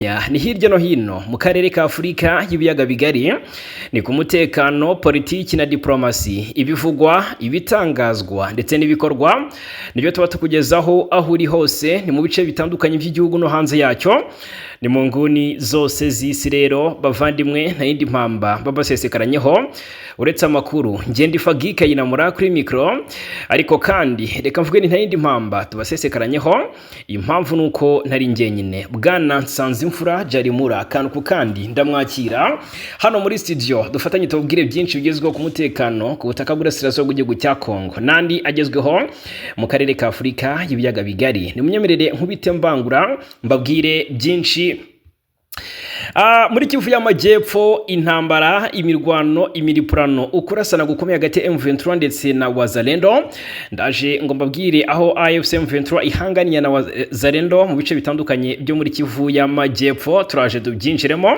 Ni hirya no hino mu karere ka Afurika y'ibiyaga bigari, ni ku mutekano, politiki na diplomasi. Ibivugwa, ibitangazwa ndetse n'ibikorwa nibyo tuba tukugezaho aho uri hose, ni mu bice bitandukanye by'igihugu no hanze yacyo, ni mu nguni zose z'isi. Rero bavandimwe, nta yindi mpamba babasesekaranyeho uretse amakuru. Ngenda ifagika yinamura kuri mikoro, ariko kandi reka mvuge ni nta yindi mpamba tubasesekaranyeho. Impamvu ni uko ntari njyenyine. Bwana Nsanzimfura Jarimura, akantu ku kandi ndamwakira hano muri studio, dufatanye tubabwire byinshi bigezweho ku mutekano ku butaka bw'Urasirazuba bw'igihugu cya Kongo n'andi agezweho mu karere ka Afurika y'ibiyaga bigari. Nimunyemerere nkubite mbangura mbabwire byinshi. Muri Kivu y'Amajyepfo, intambara, imirwano, imiripurano, ukurasana gukomeye hagati ya M23 ndetse na Wazalendo. Ndaje ngo mbabwire aho AFC M23 ihanganiye na Wazalendo mu bice bitandukanye byo muri Kivu y'Amajyepfo. Turaje tubyinjiremo.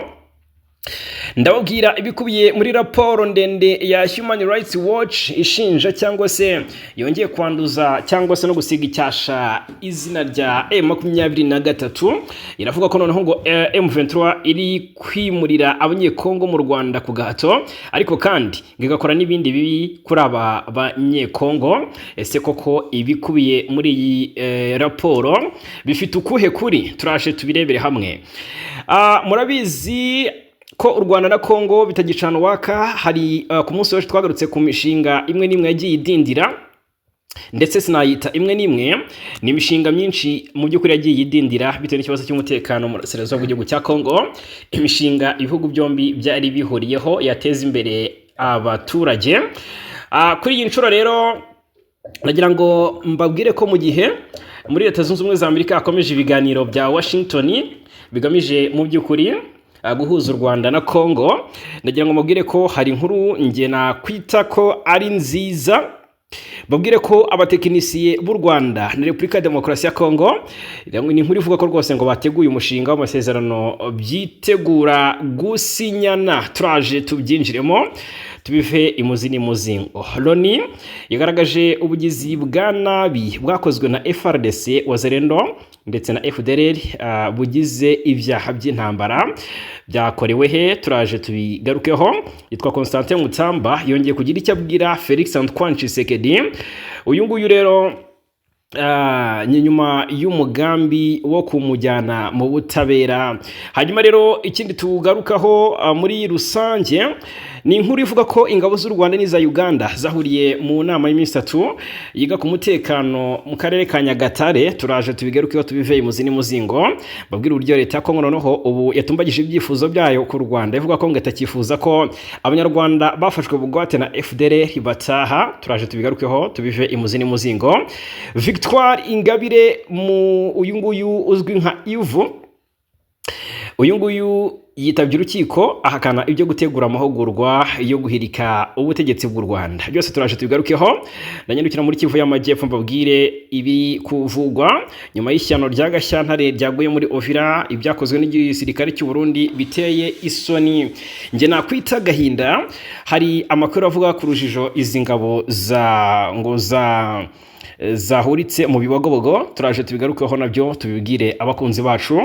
Ndababwira ibikubiye muri raporo ndende ya Human Rights Watch ishinja cyangwa se yongeye kwanduza cyangwa se no gusiga icyasha izina rya M23. Iravuga ko noneho ngo M23 iri kwimurira Abanyekongo mu Rwanda ku gahato, ariko kandi ngo igakora n'ibindi bibi kuri aba Banyekongo. Ese koko ibikubiye muri iyi raporo bifite ukuhe kuri? Turaje tubirebere hamwe. Murabizi ko u Rwanda na Kongo bitagicana uwaka. Hari ku munsi w'ejo twagarutse ku mishinga imwe n'imwe yagiye idindira, ndetse sinayita imwe n'imwe, ni imishinga myinshi mu by'ukuri yagiye idindira bitewe n'ikibazo cy'umutekano mu burasirazuba bw'igihugu cya Kongo, imishinga ibihugu byombi byari bihuriyeho yateza imbere abaturage. Kuri iyi nshuro rero nagira ngo mbabwire ko mu gihe muri Leta Zunze Ubumwe za Amerika hakomeje ibiganiro bya Washington bigamije mu by'ukuri guhuza u Rwanda na Congo, ndagira ngo mubwire ko hari inkuru nge nakwita ko ari nziza. Babwire ko abatekinisiye b'u Rwanda na Repubulika ya Demokarasi ya Kongo, ni inkuru ivuga ko rwose ngo bateguye umushinga w'amasezerano byitegura gusinyana. Turaje tubyinjiremo, tubive imuzi n'imuzingo. Loni yagaragaje ubugizi bwa nabi bwakozwe na FARDC, Wazalendo ndetse na FDLR, bugize ibyaha by'intambara. Byakorewe he? Turaje tubigarukeho. Yitwa Constantin Mutamba, yongeye kugira icyo abwira Felix Antoine Tshisekedi. Uyu nguyu rero ni nyuma y'umugambi wo kumujyana mu butabera. Hanyuma rero ikindi tugarukaho muri rusange ni inkuru ivuga ko ingabo z'u Rwanda n'iza Uganda zahuriye mu nama y'iminsi 3 yiga ku mutekano mu karere ka Nyagatare. Turaje tubigarukeho, tubive imuzi n'imuzingo. Babwira uburyo leta ya Kongo noneho ubu yatumbagije ibyifuzo byayo ku Rwanda, ivuga ko ngo itakifuza ko Abanyarwanda bafashwe bugwate na FDLR bataha. Turaje tubigarukeho, tubive imuzi n'imuzingo. Victoire Ingabire, mu uyu nguyu uzwi nka Ivu, uyu nguyu yitabye urukiko ahakana ibyo gutegura amahugurwa yo guhirika ubutegetsi bw'u Rwanda. Byose turaje tubigarukeho. Ndanyarukira muri Kivu y'Amajyepfo mbabwire ibi kuvugwa nyuma y'ishyano rya Gashyantare ryaguye muri Uvira, ibyakozwe n'igisirikare cy'u Burundi biteye isoni, njye nakwita agahinda. Hari amakuru avuga ku rujijo izi ngabo za ngo za zahuritse mu Bibogobogo. Turaje tubigarukeho nabyo, tubibwire abakunzi bacu.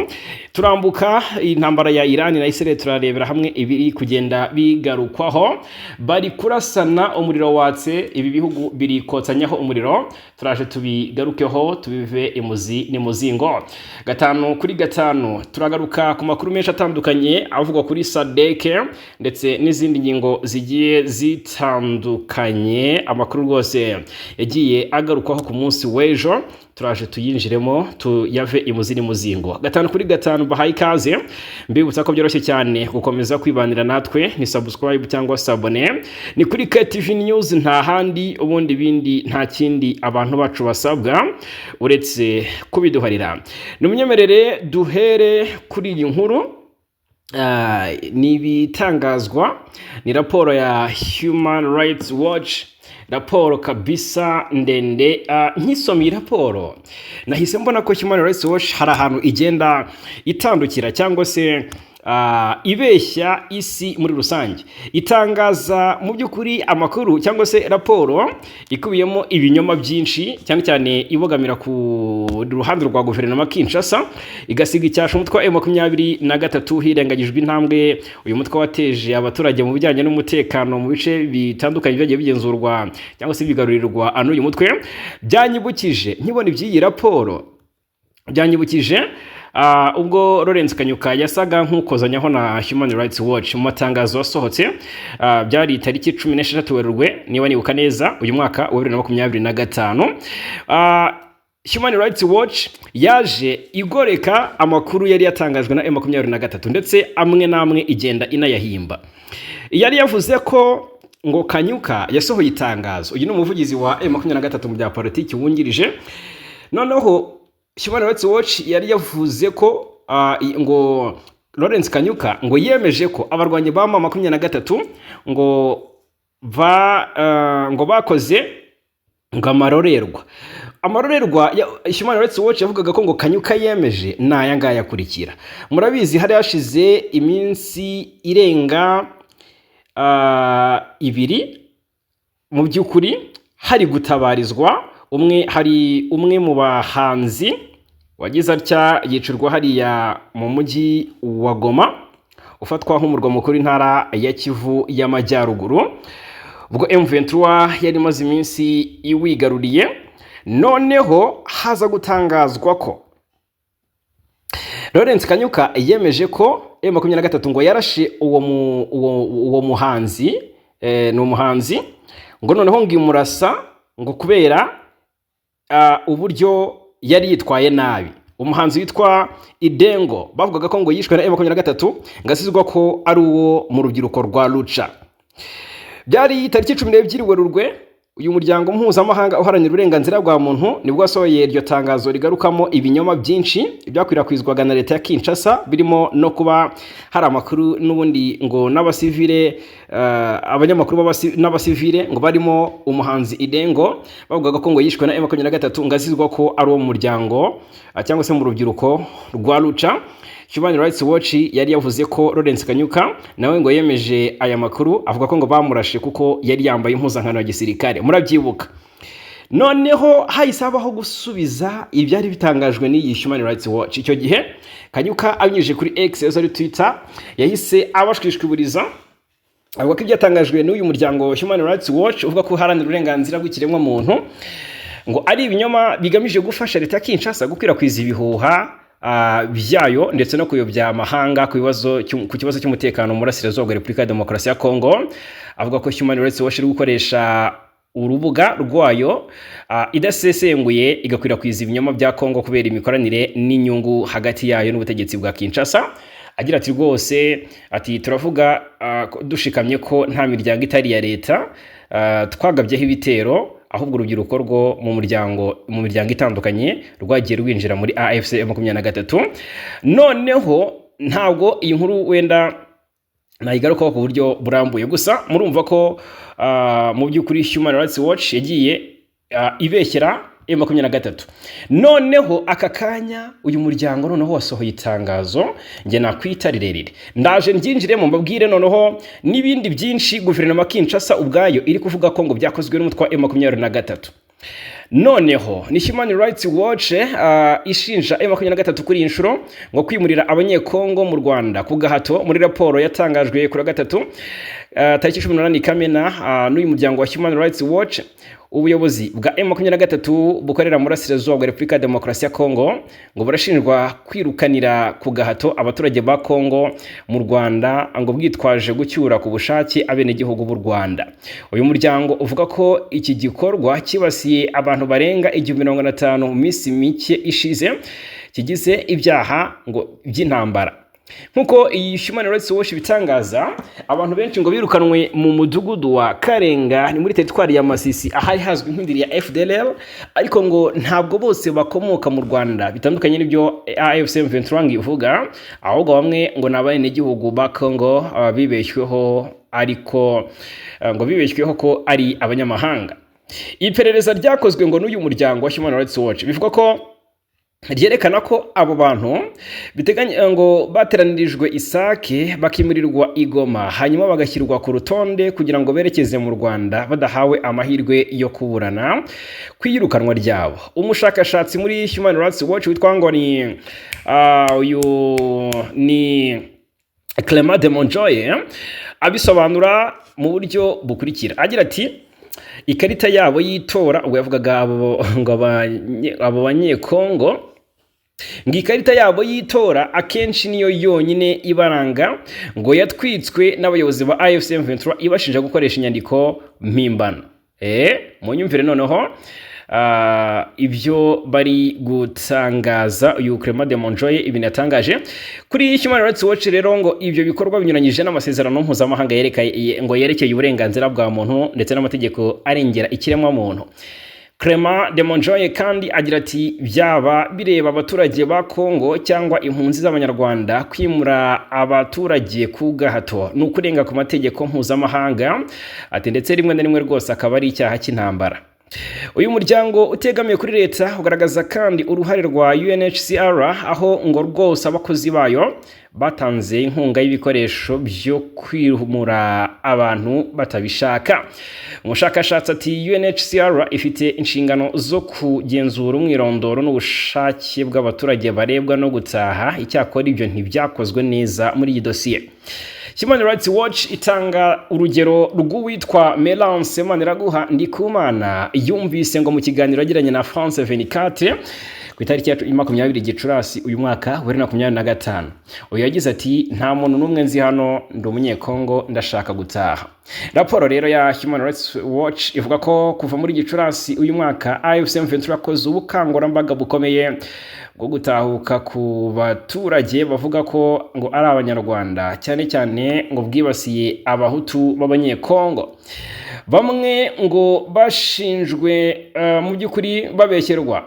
Turambuka intambara ya Iran na Israel, turarebera hamwe ibiri kugenda bigarukwaho. Bari kurasana, umuriro watse, ibi bihugu biri kotsanyaho umuriro. Turaje tubigarukeho, tubive imuzi n'imuzingo. Gatanu kuri gatanu turagaruka ku makuru menshi atandukanye avugwa kuri SADC ndetse n'izindi ngingo zigiye zitandukanye. Amakuru rwose yagiye agarukwaho ku munsi w'ejo turaje tuyinjiremo, tuyave imuzi n'imuzingo. Gatanu kuri gatanu bahaye ikaze. Mbibutsa ko byoroshye cyane gukomeza kwibanira natwe, ni subscribe cyangwa s'abonner, ni kuri KTV News, nta handi. Ubundi bindi nta kindi abantu bacu basabwa uretse kubiduharira. Nimunyemerere duhere kuri iyi nkuru. Ni ibitangazwa, ni raporo ya Human Rights Watch. Raporo kabisa ndende. Nkisoma iyi raporo nahise mbona ko Human Rights Watch hari ahantu igenda itandukira cyangwa se ibeshya isi muri rusange, itangaza mu by'ukuri amakuru cyangwa se raporo ikubiyemo ibinyoma byinshi, cyane cyane ibogamira ku ruhande rwa guverinoma Kinshasa, igasiga icyasha umutwe wa M23, hirengagijwe intambwe uyu mutwe wateje abaturage mu bijyanye n'umutekano mu bice bitandukanye byagiye bigenzurwa cyangwa se bigarurirwa n'uyu mutwe. Byanyibukije, nkibona iby'iyi raporo, byanyibukije ubwo Lawrence Kanyuka yasaga nk'ukozanyaho na Human Rights Watch mu matangazo yasohotse. Byari tariki 16 Werurwe, niba nibuka neza, uyu mwaka wa 2025. Human Rights Watch yaje igoreka amakuru yari yatangajwe na M23, ndetse amwe n'amwe igenda inayahimba. Yari yavuze ko ngo Kanyuka yasohoye itangazo, uyu ni umuvugizi wa M23 mu bya politiki wungirije. Noneho Human Rights Watch yari yavuze ko ngo Lawrence Kanyuka ngo yemeje ko abarwanyi ba M23 ngo bakoze ngo amarorerwa. Human Rights Watch yavugaga ko ngo Kanyuka yemeje ni aya ngaya akurikira. Murabizi, hari hashize iminsi irenga 2 mu by'ukuri hari gutabarizwa umwe, hari umwe mu bahanzi wagize atya yicirwa hariya mu mujyi wa Goma, ufatwa nk'umurwa mukuru w'intara ya Kivu y'Amajyaruguru, ubwo M23 yari imaze iminsi iwigaruriye. Noneho haza gutangazwa ko Lawrence Kanyuka yemeje ko M23 ngo yarashe uwo muhanzi, ni umuhanzi ngo noneho ngo imurasa ngo kubera uburyo yari yitwaye nabi. Umuhanzi witwa Idengo bavugaga ko ngo yishwe na M23, ngo asizwa ko ari uwo mu rubyiruko rwa Lucha. Byari tariki 12 Werurwe. Uyu muryango mpuzamahanga uharanira uburenganzira bwa muntu nibwo wasohoye iryo tangazo rigarukamo ibinyoma byinshi byakwirakwizwaga na leta ya Kinshasa, birimo no kuba hari amakuru n'ubundi ngo n'abasivile, abanyamakuru n'abasivile ngo barimo umuhanzi Idengo bavugaga ko ngo yishwe na M23, ngo azizwa ko ari uwo mu muryango cyangwa se mu rubyiruko rwa Lucha. Human Rights Watch yari yavuze ko Lawrence Kanyuka nawe ngo yemeje aya makuru, avuga ko ngo bamurashe kuko yari yambaye impuzankano ya gisirikare. Murabyibuka. Noneho hahise habaho gusubiza ibyari bitangajwe n'iyi Human Rights Watch. Icyo gihe Kanyuka abinyujije kuri X, ari Twitter, yahise abashwishwiburiza, avuga ko ibyatangajwe n'uyu muryango Human Rights Watch uvuga ko uharanira uburenganzira bw'ikiremwamuntu ngo ari ibinyoma bigamije gufasha leta ya Kinshasa gukwirakwiza ibihuha byayo ndetse no kuyobya amahanga ku kibazo cy'umutekano mu burasirazuba bwa Repubulika ya Demokarasi ya Kongo. Avuga ko Human Rights Watch iri gukoresha urubuga rwayo idasesenguye, igakwirakwiza ibinyoma bya Kongo kubera imikoranire n'inyungu hagati yayo n'ubutegetsi bwa Kinshasa. Agira ati: "Rwose," ati, "turavuga dushikamye ko nta miryango itari iya leta twagabyeho ibitero, ahubwo urubyiruko rwo mu miryango itandukanye rwagiye rwinjira muri AFC 23." Noneho ntabwo iyi nkuru wenda nayigarukaho ku buryo burambuye, gusa murumva ko mu by'ukuri Human Rights Watch yagiye ibeshyera M23. Noneho aka kanya uyu muryango noneho wasohoye itangazo njye nakwita rirerire. Ndaje ndyinjiremo mbabwire noneho n'ibindi byinshi guverinoma Kinshasa ubwayo iri kuvuga ko ngo byakozwe n'umutwe wa M23. Noneho ni Human Rights Watch ishinja M23 kuri iyi nshuro ngo kwimurira Abanyekongo mu Rwanda ku gahato. Muri raporo yatangajwe kuri wa gatatu, tariki 18 Kamena, n'uyu muryango wa Human Rights Watch, ubuyobozi bwa M23 bukorera mu burasirazuba bwa Repubulika ya Demokarasi ya Kongo ngo burashinjwa kwirukanira ku gahato abaturage ba Kongo mu Rwanda, ngo bwitwaje gucyura ku bushake abenegihugu b'u Rwanda. Uyu muryango uvuga ko iki gikorwa cyibasiye abantu barenga 1050 mu minsi mike ishize, kigize ibyaha ngo by'intambara. Nk'uko iyi Human Rights Watch ibitangaza, abantu benshi ngo birukanwe mu mudugudu wa Karenga, ni muri teritwari ya Masisi, ahari hazwi nk'indiri ya FDLR, ariko ngo ntabwo bose bakomoka mu Rwanda, bitandukanye n'ibyo AFC M23 ngo ivuga, ahubwo bamwe ngo ni abenegihugu ba Congo bibeshyweho, ariko ngo bibeshyweho ko ari abanyamahanga. Iperereza ryakozwe ngo n'uyu muryango wa Human Rights Watch bivuga ko ryerekana ko abo bantu biteganya ngo bateranirijwe i Sake, bakimurirwa i Goma, hanyuma bagashyirwa ku rutonde kugira ngo berekeze mu Rwanda badahawe amahirwe yo kuburana ku iyirukanwa ryabo. Umushakashatsi muri Human Rights Watch witwa ngo ni uyu ni Clement de Montjoye, abisobanura mu buryo bukurikira, agira ati: "Ikarita yabo y'itora," ubwo yavugaga abo ngo abo Banyekongo, ngo ikarita yabo y'itora akenshi niyo yonyine ibaranga, ngo yatwitswe n'abayobozi ba AFC M23 ibashinja gukoresha inyandiko mpimbano. Munyumvire noneho ibyo bari gutangaza. Uyu Clement de Montjoye ibintu yatangaje kuri Human Rights Watch rero, ngo ibyo bikorwa binyuranyije n'amasezerano mpuzamahanga yerekeye ngo yerekeye uburenganzira bwa muntu ndetse n'amategeko arengera ikiremwamuntu. Clement de Montjoye kandi agira ati: "Byaba bireba abaturage ba Congo cyangwa impunzi z'Abanyarwanda, kwimura abaturage ku gahato ni ukurenga ku mategeko mpuzamahanga," ati ndetse rimwe na rimwe rwose akaba ari icyaha cy'intambara. Uyu muryango utegamiye kuri leta ugaragaza kandi uruhare rwa UNHCR, aho ngo rwose abakozi bayo batanze inkunga y'ibikoresho byo kwimura abantu batabishaka. Umushakashatsi ati: "UNHCR ifite inshingano zo kugenzura umwirondoro n'ubushake bw'abaturage barebwa no gutaha, icyakora ibyo ntibyakozwe neza muri iyi dosiye." Human Rights Watch itanga urugero rw'uwitwa Melance Maniraguha Ndikumana, yumvise ngo mu kiganiro yagiranye na France 24 ku itariki ya 20 Gicurasi uyu mwaka wa 2025. Uyu yagize ati: "Nta muntu n'umwe nzi hano, ndi Umunyekongo, ndashaka gutaha." Raporo rero ya Human Rights Watch ivuga ko kuva muri Gicurasi uyu mwaka AFC M23 yakoze ubukangurambaga bukomeye bwo gutahuka ku baturage bavuga ko ngo ari Abanyarwanda, cyane cyane ngo bwibasiye Abahutu b'Abanyekongo. Bamwe ngo bashinjwe mu by'ukuri babeshyerwa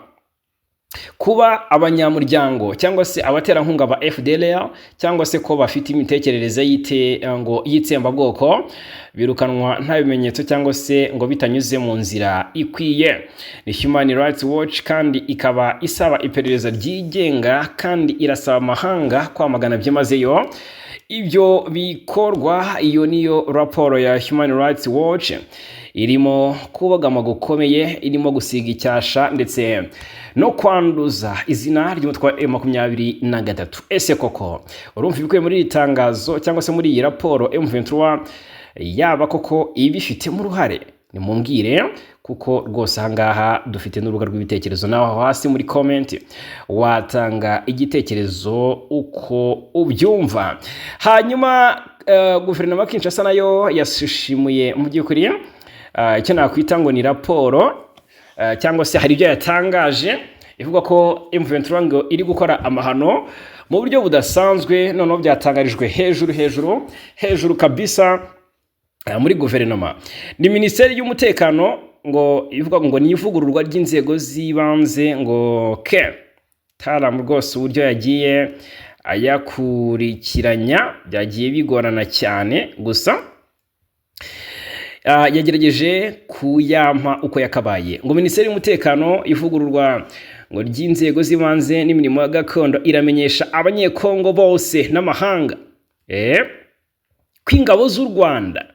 kuba abanyamuryango cyangwa se abaterankunga ba FDLR, cyangwa se ko bafite imitekerereze yite ngo y'itsembabwoko, birukanwa nta bimenyetso cyangwa se ngo bitanyuze mu nzira ikwiye. Ni Human Rights Watch kandi ikaba isaba iperereza ryigenga, kandi irasaba amahanga kwamagana byimazeyo ibyo bikorwa. Iyo niyo raporo ya Human Rights Watch irimo kubogama gukomeye, irimo gusiga icyasha ndetse no kwanduza izina ry'umutwe wa M23. Ese koko urumva ibikubiye muri iri tangazo cyangwa se muri iyi raporo M23 yaba koko ibifitemo uruhare? Nimumbwire, kuko rwose ahangaha dufite n'urubuga rw'ibitekerezo, nawe aho hasi muri comment watanga igitekerezo uko ubyumva. Hanyuma guverinoma ya Kinshasa nayo yashishimuye mu by'ukuri icyo nakwita ngo ni raporo cyangwa se hari ibyo yatangaje ivuga ko M23 ngo iri gukora amahano mu buryo budasanzwe. Noneho byatangarijwe hejuru hejuru hejuru kabisa muri guverinoma. Ni Minisiteri y'Umutekano ngo ivuga ngo ni ivugururwa ry'inzego z'ibanze, ngo ke taramu rwose uburyo yagiye ayakurikiranya byagiye bigorana cyane, gusa yagerageje kuyampa uko yakabaye. Ngo Minisiteri y'Umutekano, ivugururwa ngo ry'inzego z'ibanze n'imirimo ya gakondo iramenyesha Abanyekongo bose n'amahanga ko ingabo z'u Rwanda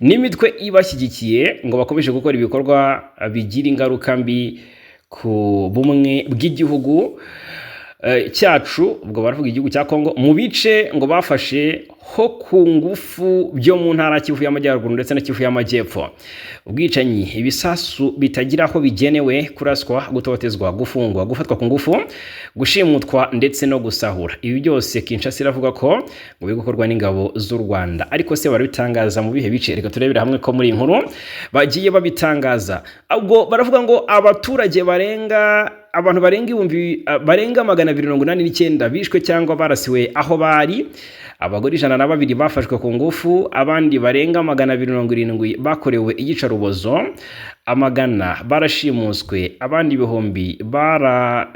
n'imitwe ibashyigikiye ngo bakomeje gukora ibikorwa bigira ingaruka mbi ku bumwe bw'igihugu cyacu, ubwo baravuga igihugu cya Kongo, mu bice ngo bafashe ho ku ngufu byo mu ntara Kivu y'Amajyaruguru ndetse na Kivu y'Amajyepfo: ubwicanyi, ibisasu bitagira aho bigenewe kuraswa, gutotezwa, gufungwa, gufatwa ku ngufu, gushimutwa ndetse no gusahura. Ibi byose Kinshasa iravuga ko ngo biri gukorwa n'ingabo z'u Rwanda. Ariko se barabitangaza mu bihe bice? Reka turebere hamwe ko muri iyi nkuru bagiye babitangaza. Ubwo baravuga ngo abaturage barenga Abantu barenga ibihumbi barenga 289 bishwe cyangwa barasiwe aho bari. Abagore 102 bafashwe ku ngufu, abandi barenga 270 bakorewe iyicarubozo, amagana barashimuswe, abandi ibihumbi bara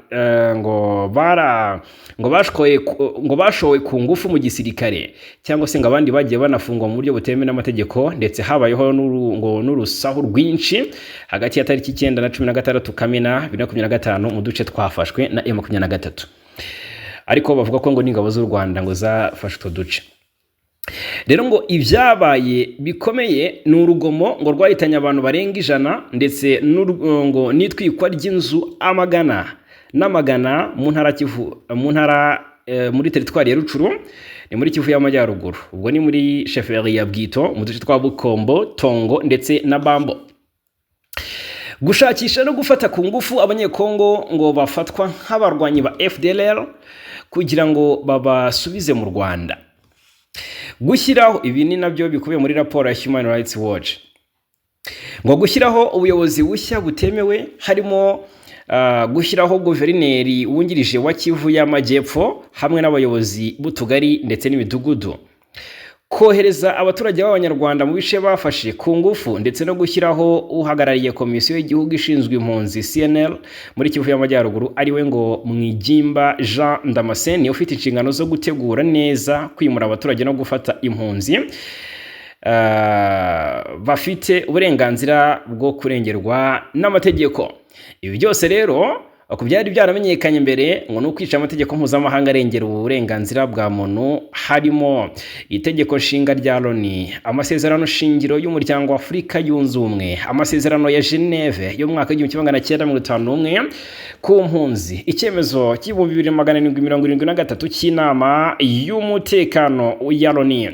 ngo bara ngo bashkoye ngo bashowe ku ngufu mu gisirikare, cyangwa se ngo abandi bagiye banafungwa mu buryo butemewe n'amategeko. Ndetse habayeho ngo n'urusahu rwinshi hagati ya tariki 9 na 16 Kamena 2025 mu duce twafashwe na M23, ariko bavuga ko ngo n'ingabo z'u Rwanda ngo zafashe utwo duce. Rero ngo ibyabaye bikomeye ni urugomo ngo rwahitanye abantu barenga 100, ndetse ngo n'itwikwa ry'inzu amagana n'amagana mu ntara Kivu, mu ntara muri teritwari ya Rutshuru, ni muri Kivu y'Amajyaruguru. Ubwo ni muri chefferie ya Bwito, mu duce twa Bukombo, Tongo ndetse na Bambo. Gushakisha no gufata ku ngufu Abanyekongo ngo bafatwa nk'abarwanyi ba FDLR kugira ngo babasubize mu Rwanda. Gushyiraho, ibi ni nabyo bikubiye muri raporo ya Human Rights Watch, ngo gushyiraho ubuyobozi bushya butemewe, harimo gushyiraho guverineri wungirije wa Kivu y'Amajyepfo hamwe n'abayobozi b'utugari ndetse n'imidugudu, kohereza abaturage b'Abanyarwanda mu bice bafashe ku ngufu, ndetse no gushyiraho uhagarariye Komisiyo y'Igihugu ishinzwe impunzi CNL muri Kivu y'Amajyaruguru, ariwe ngo Mwigimba Jean Damascene, ufite inshingano zo gutegura neza kwimura abaturage no gufata impunzi bafite uburenganzira bwo kurengerwa n'amategeko. Ibi byose rero, ku byari byaramenyekanye mbere, ngo ni ukwica amategeko mpuzamahanga arengera uburenganzira bwa muntu, harimo itegeko nshinga rya Loni, amasezerano shingiro y'Umuryango wa Afurika Yunze Ubumwe, amasezerano ya Geneve y'umwaka w'1951 ku mpunzi, icyemezo cy'2773 cy'Inama y'Umutekano ya Loni.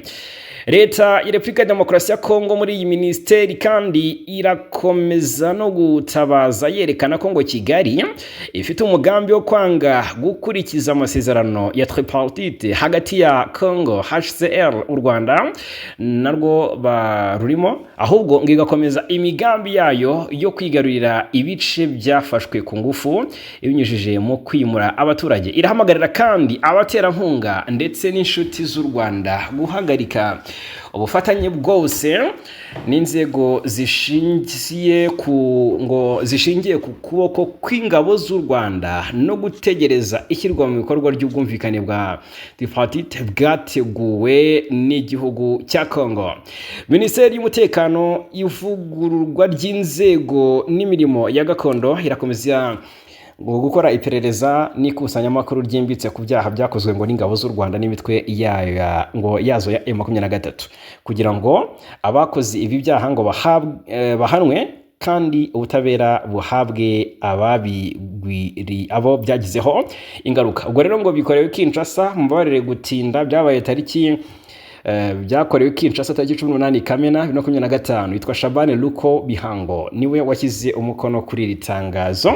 Leta ya Repubulika ya Demokarasi ya Kongo muri iyi minisiteri kandi irakomeza no gutabaza, yerekana ko ngo Kigali ifite umugambi wo kwanga gukurikiza amasezerano ya tripartite hagati ya Congo, HCR, u Rwanda narwo barurimo, ahubwo ngo igakomeza imigambi yayo yo kwigarurira ibice byafashwe ku ngufu ibinyujije mu kwimura abaturage. Irahamagarira kandi abaterankunga ndetse n'inshuti z'u Rwanda guhagarika ubufatanye bwose n'inzego zishingiye ku ngo zishingiye ku kuboko kw'ingabo z'u Rwanda no gutegereza ishyirwa mu bikorwa ry'ubwumvikane bwa tripartite bwateguwe n'igihugu cya Congo. Minisiteri y'Umutekano, Ivugururwa ry'Inzego n'Imirimo ya Gakondo irakomeza ngo gukora iperereza n'ikusanyamakuru ryimbitse ku byaha byakozwe ngo n'ingabo z'u Rwanda n'imitwe yayo ngo yazo ya M23, kugira ngo abakoze ibi byaha ngo bahanwe kandi ubutabera buhabwe ababigwiri, abo byagizeho ingaruka. Ubwo rero ngo bikorewe Kinshasa, mubabarire gutinda, byabaye tariki byakorewe Kinshasa tariki 18 Kamena 2025. Yitwa Shabane Luko Bihango, niwe washyize umukono kuri iri tangazo,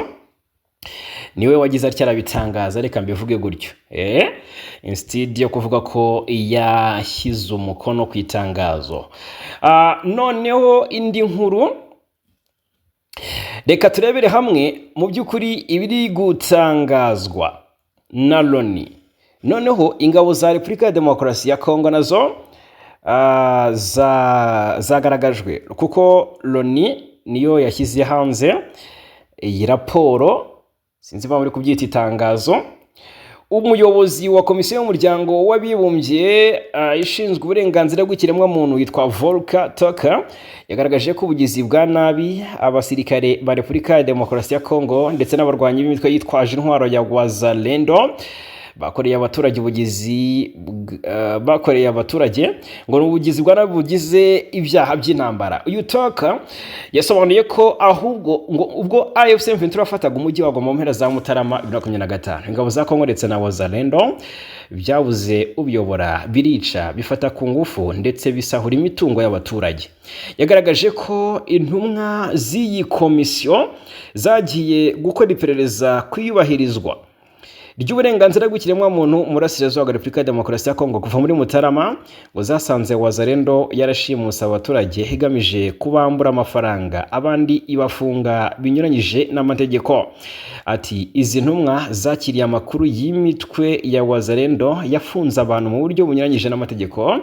niwe wagize atya arabitangaza, reka mbivuge gutyo, instead yo kuvuga ko yashyize umukono ku itangazo. Noneho indi nkuru, reka turebere hamwe mu by'ukuri ibiri gutangazwa na Loni. Noneho ingabo za Repubulika ya Demokarasi ya Kongo nazo zagaragajwe, kuko Loni niyo yashyize hanze iyi raporo, sinzi impamvu uri kubyita itangazo. Umuyobozi wa Komisiyo y'Umuryango w'Abibumbye ishinzwe uburenganzira bw'ikiremwamuntu witwa Volker Turk yagaragaje ko ubugizi bwa nabi abasirikare ba Repubulika ya Demokarasi ya Kongo ndetse n'abarwanyi b'imitwe yitwaje intwaro ya Wazalendo bakoreye abaturage, ubugizi bakoreye abaturage ngo ni ubugizi bwa nabi bugize ibyaha by'intambara. Uyu Turk yasobanuye ko ahubwo ngo ubwo AFC M23 yafataga umujyi wa Goma mu mpera za Mutarama 2025, ingabo za Kongo ndetse na Wazalendo byabuze ubiyobora, birica, bifata ku ngufu ndetse bisahura imitungo y'abaturage. Yagaragaje ko intumwa z'iyi komisiyo zagiye gukora iperereza ku iyubahirizwa ry'uburenganzira bw'ikiremwamuntu mu burasirazuba bwa Repubulika ya Demokarasi ya Kongo kuva muri Mutarama ngo zasanze Wazalendo yarashimuse abaturage igamije kubambura amafaranga, abandi ibafunga binyuranyije n'amategeko. Ati izi ntumwa zakiriye amakuru y'imitwe ya Wazalendo yafunze abantu mu buryo bunyuranyije n'amategeko,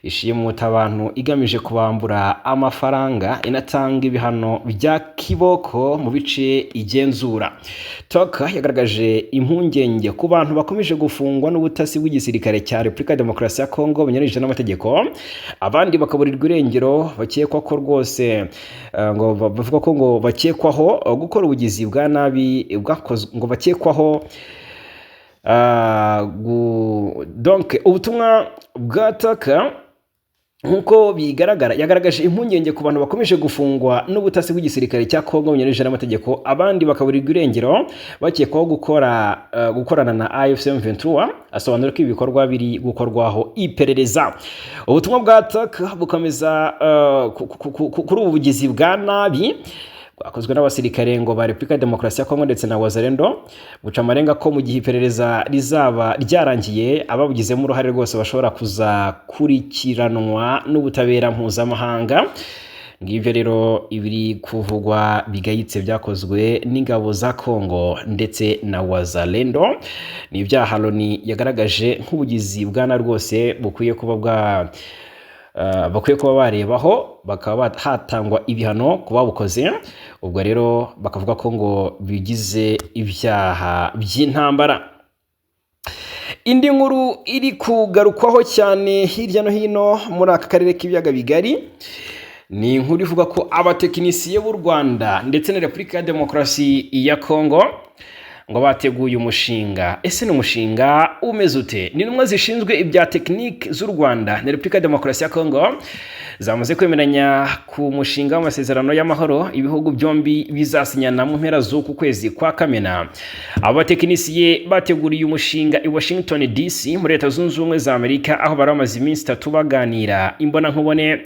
ishimuta abantu igamije kubambura amafaranga, inatanga ibihano bya kiboko mu bice igenzura. Tucker yagaragaje impungenge ku bantu bakomeje gufungwa n'ubutasi bw'igisirikare cya Repubulika ya Demokarasi ya Kongo binyuranyije n'amategeko, abandi bakaburirwa irengero bakekwa ko rwose ngo bavuga ko ngo bakekwaho gukora ubugizi bwa nabi bwakozwe, ngo bakekwaho donc ubutumwa bwa Tucker nk'uko bigaragara yagaragaje impungenge ku bantu bakomeje gufungwa n'ubutasi bw'igisirikare cya Kongo binyuranyije n'amategeko, abandi bakaburirwa irengero bakekwaho gukorana na AFC M23. Asobanura ko ibi bikorwa biri gukorwaho iperereza. Ubutumwa bwa Tucker bukomeza kuri ubu bugizi bwa nabi bwakozwe n'abasirikare ngo ba Repubulika ya Demokarasi ya Kongo ndetse na Wazalendo, buca amarenga ko mu gihe iperereza rizaba ryarangiye, ababugizemo uruhare rwose bashobora kuzakurikiranwa n'ubutabera mpuzamahanga. Ngibyo rero ibiri kuvugwa bigayitse byakozwe n'ingabo za Kongo ndetse na Wazalendo. Ni ibyaha Loni yagaragaje nk'ubugizi bwa nabi rwose bukwiye kuba bwa bakwiye kuba barebaho, bakaba hatangwa ibihano ku babukoze. Ubwo rero bakavuga ko ngo bigize ibyaha by'intambara. Indi nkuru iri kugarukwaho cyane hirya no hino muri aka karere k'ibiyaga bigari ni inkuru ivuga ko abatekinisiye b'u Rwanda ndetse na Repubulika ya Demokarasi ya Kongo ngo bateguye umushinga. Ese ni umushinga umeze ute? Ni intumwa zishinzwe ibya tekinike z'u Rwanda na Repubulika ya Demokarasi ya Kongo zamaze kwemeranya ku mushinga w'amasezerano y'amahoro ibihugu byombi bizasinyana mu mpera z'uku kwezi kwa Kamena. Abo batekinisiye bateguriye umushinga i Washington DC muri Leta Zunze Ubumwe za Amerika, aho bari bamaze iminsi 3 baganira imbonankubone.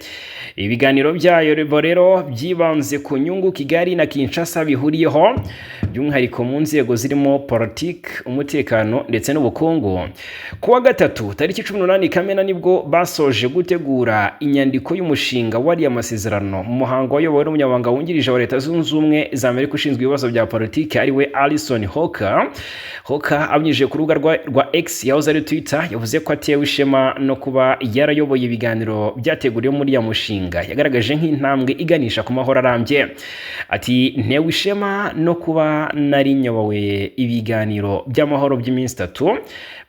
Ibiganiro byayo rero byibanze ku nyungu Kigali na Kinshasa bihuriyeho, by'umwihariko mu nzego zirimo politiki, umutekano ndetse n'ubukungu. Ku wa gatatu tariki 18 Kamena nibwo basoje gutegura inyandiko y'umushinga wariya masezerano mu muhango wayobowe n'umunyamabanga wungirije wa Leta Zunze Ubumwe za Amerika ushinzwe ibibazo bya politiki, ariwe Alison Hocker. Hocker abinyujije ku rubuga rwa X yahoze ari Twitter yavuze ko atewe ishema no kuba yarayoboye ibiganiro byateguriwe muri ya mushinga yagaragaje nk'intambwe iganisha ku mahoro arambye. Ati ntewe ishema no kuba nari nyoboye ibiganiro by'amahoro by'iminsi 3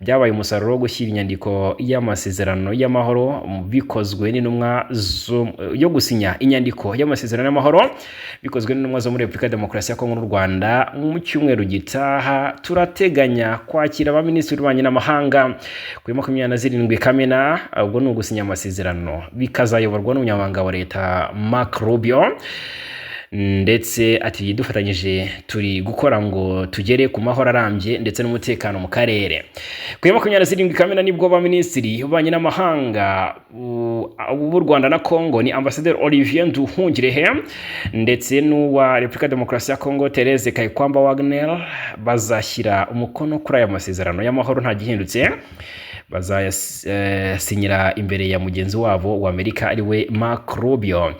byabaye umusaruro wo gushyira inyandiko y'amasezerano y'amahoro bikozwe n'intumwa yo gusinya inyandiko y'amasezerano y'amahoro bikozwe n'intumwa zo muri Repubulika ya Demokarasi ya Kongo n'u Rwanda. Mu cyumweru gitaha turateganya kwakira abaminisitiri b'ububanyi n'amahanga kuri 27 Kamena. Ubwo ni ugusinya amasezerano bikazayoborwa n'umunyamabanga wa leta Mark Rubio. Ndetse ati dufatanyije turi gukora ngo tugere ku mahoro arambye ndetse n'umutekano mu karere. Ku ya 27 Kamena nibwo baminisitiri b'ububanyi n'amahanga b'u Rwanda na Kongo, ni Ambasaderi Olivier Nduhungirehe ndetse n'uwa Repubulika ya Demokarasi ya Kongo Therese Kayikwamba Wagner, bazashyira umukono kuri aya masezerano y'amahoro nta gihindutse. Bazayasinyira imbere ya mugenzi wabo wa Amerika, ariwe Mark Rubio.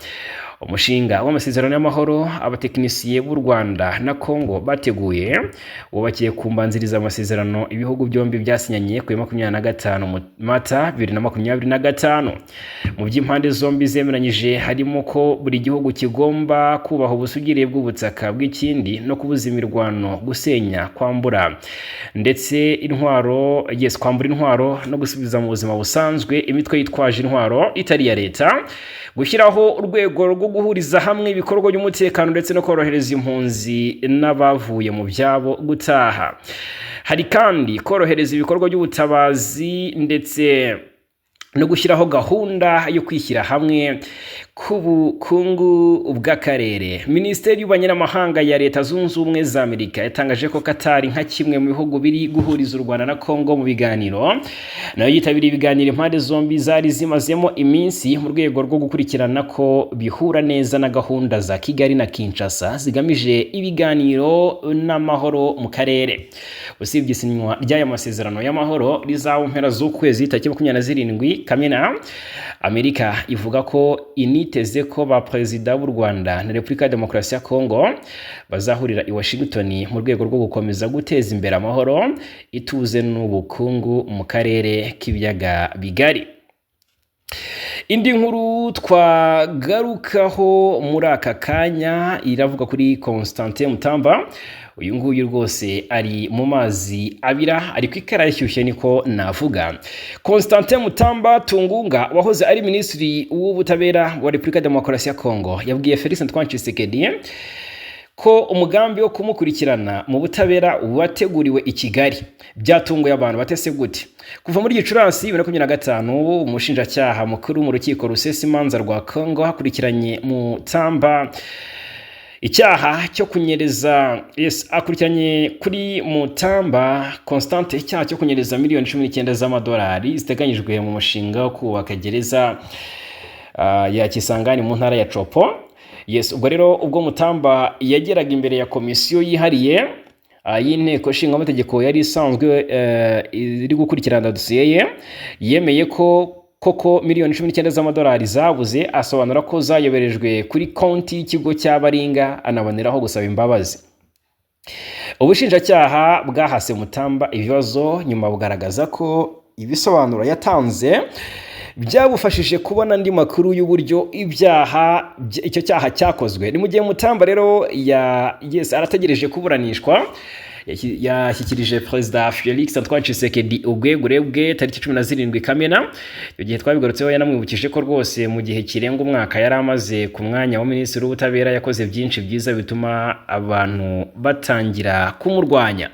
Umushinga w'amasezerano y'amahoro abatekinisiye b'u Rwanda na Kongo bateguye wubakiye ku mbanziriza amasezerano ibihugu byombi byasinyanye ku ya 25 Mata 2025. Mu by'impande zombi zemeranyije harimo ko buri gihugu kigomba kubaha ubusugire bw'ubutaka bw'ikindi no kubuza imirwano, gusenya, kwambura ndetse intwaro, yes, kwambura intwaro no gusubiza mu buzima busanzwe imitwe yitwaje intwaro itari iya leta, gushyiraho urwego rwo guhuriza hamwe ibikorwa by'umutekano ndetse no korohereza impunzi n'abavuye mu byabo gutaha. Hari kandi korohereza ibikorwa by'ubutabazi ndetse no gushyiraho gahunda yo kwishyira hamwe. ku bukungu bw'akarere. Minisiteri y'Ububanyi n'Amahanga ya Leta Zunze Ubumwe za Amerika yatangaje ko Qatar, nka kimwe mu bihugu biri guhuriza u Rwanda na Congo mu biganiro, nayo yitabiriye ibiganiro impande zombi zari zimazemo iminsi, mu rwego rwo gukurikirana ko bihura neza na gahunda za Kigali na Kinshasa zigamije ibiganiro n'amahoro mu karere. Usibye isinywa ry'aya masezerano y'amahoro rizaba mu mpera z'ukwezi, tariki 27 Kamena, Amerika ivuga ko initeze ko ba perezida b'u Rwanda na Repubulika ya Demokarasi ya Kongo bazahurira i Washington mu rwego rwo gukomeza guteza imbere amahoro, ituze n'ubukungu mu karere k'Ibiyaga Bigari. Indi nkuru twagarukaho muri aka kanya iravuga kuri Constantin Mutamba. Uyu nguyu rwose ari mu mazi abira, ari ku ikara rishyushye niko navuga. Constantin Mutamba Tungunga, wahoze ari minisitiri w'ubutabera wa Repubulika ya Demokarasi ya Kongo, yabwiye Felix Antoine Tshisekedi ko umugambi wo kumukurikirana mu butabera wateguriwe i Kigali. Byatunguye abantu batese gute? Kuva muri Gicurasi 2025, umushinjacyaha mukuru mu rukiko rusesa imanza rwa Congo hakurikiranye Mutamba icyaha cyo kunyereza, yes, akurikiranye kuri Mutamba Constante icyaha cyo kunyereza miliyoni 19 z'amadolari ziteganyijwe mu mushinga wo kubaka gereza ya Kisangani mu ntara ya Tshopo. Yes, ubwo rero ubwo Mutamba yageraga imbere ya komisiyo yihariye y'inteko nshingamategeko yari isanzwe iri gukurikirana dosiye ye, yemeye ko koko miliyoni 19 z'amadolari zabuze, asobanura ko zayoberejwe kuri konti y'ikigo cya Baringa, anaboneraho gusaba imbabazi. Ubushinjacyaha bwahase Mutamba ibibazo, nyuma bugaragaza ko ibisobanuro yatanze byabufashije kubona andi makuru y'uburyo ibyaha icyo cyaha cyakozwe. Ni mu gihe Mutamba rero ya, yes, arategereje kuburanishwa. Yashyikirije Perezida Felix Antoine Tshisekedi ubwegure bwe tariki 17 Kamena. Icyo gihe twabigarutseho, yanamwibukije ko rwose mu gihe kirenga umwaka yari amaze ku mwanya wa minisitiri w'ubutabera yakoze byinshi byiza bituma abantu batangira kumurwanya.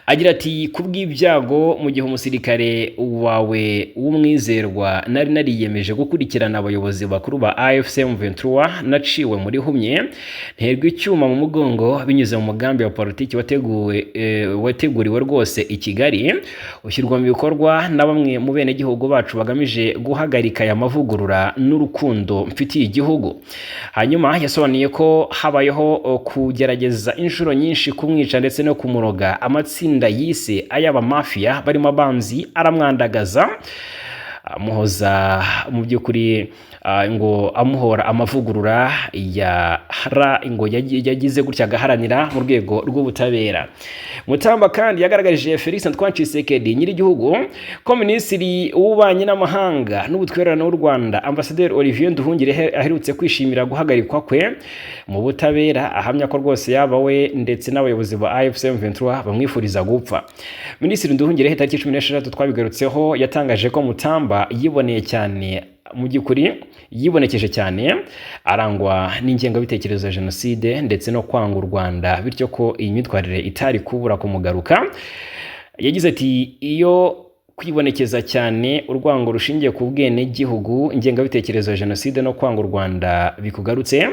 Agira ati: "Kubw'ibyago, mu gihe umusirikare wawe w'umwizerwa nari nariyemeje gukurikirana abayobozi bakuru ba AFC M23, naciwe muri humye, nterwa icyuma mu mugongo binyuze mu mugambi wa politiki wateguwe, wateguriwe rwose i Kigali, ushyirwa mu bikorwa na bamwe mu benegihugu bacu bagamije guhagarika aya mavugurura n'urukundo mfitiye igihugu." Hanyuma yasobanuye ko habayeho kugerageza inshuro nyinshi kumwica ndetse no kumuroga. Amatsinda yise ay'abamafiya barimo abanzi aramwandagaza, amuhoza mu by'ukuri ngo amuhora amavugurura ya ra ngo yagize gutya agaharanira mu rwego rw'ubutabera. Mutamba kandi yagaragarije Felix Antoine Tshisekedi nyir'igihugu ko minisitiri w'ububanyi n'amahanga n'ubutwererane w'u Rwanda, Ambasaderi Olivier Nduhungirehe, aherutse kwishimira guhagarikwa kwe mu butabera, ahamya ko rwose yaba we ndetse n'abayobozi ba AFC M23 bamwifuriza gupfa. Minisitiri Nduhungirehe tariki 16, twabigarutseho, yatangaje ko Mutamba yiboneye cyane, mu by'ukuri yibonekeje cyane, arangwa n'ingengabitekerezo ya jenoside ndetse no kwanga u Rwanda, bityo ko iyi myitwarire itari kubura kumugaruka. Yagize ati: "Iyo kwibonekeza cyane urwango rushingiye ku bwenegihugu, ingengabitekerezo ya jenoside no kwanga u Rwanda bikugarutse."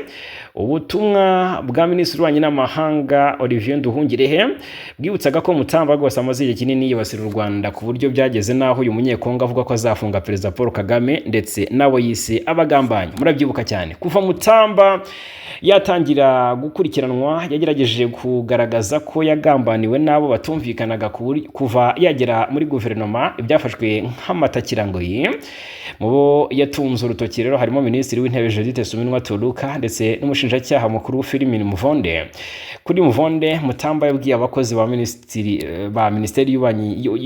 Ubutumwa bwa minisitiri w'ububanyi n'amahanga Olivier Nduhungirehe bwibutsaga ko Mutamba rwose amaze igihe kinini yibasira u Rwanda, ku buryo byageze n'aho uyu Munyekongo avuga ko azafunga Perezida Paul Kagame ndetse n'abo yise abagambanyi. Murabyibuka cyane, kuva Mutamba yatangira gukurikiranwa, yagerageje kugaragaza ko yagambaniwe n'abo batumvikanaga kuva yagera muri guverinoma, ibyafashwe nk'amatakirangoyi. Mu bo yatunze urutoki rero harimo Minisitiri w'Intebe Judith Suminwa Tuluka ndetse n'umushinjacyaha mukuru Firmin Muvonde. Kuri Muvonde, Mutamba yabwiye abakozi ba minisiteri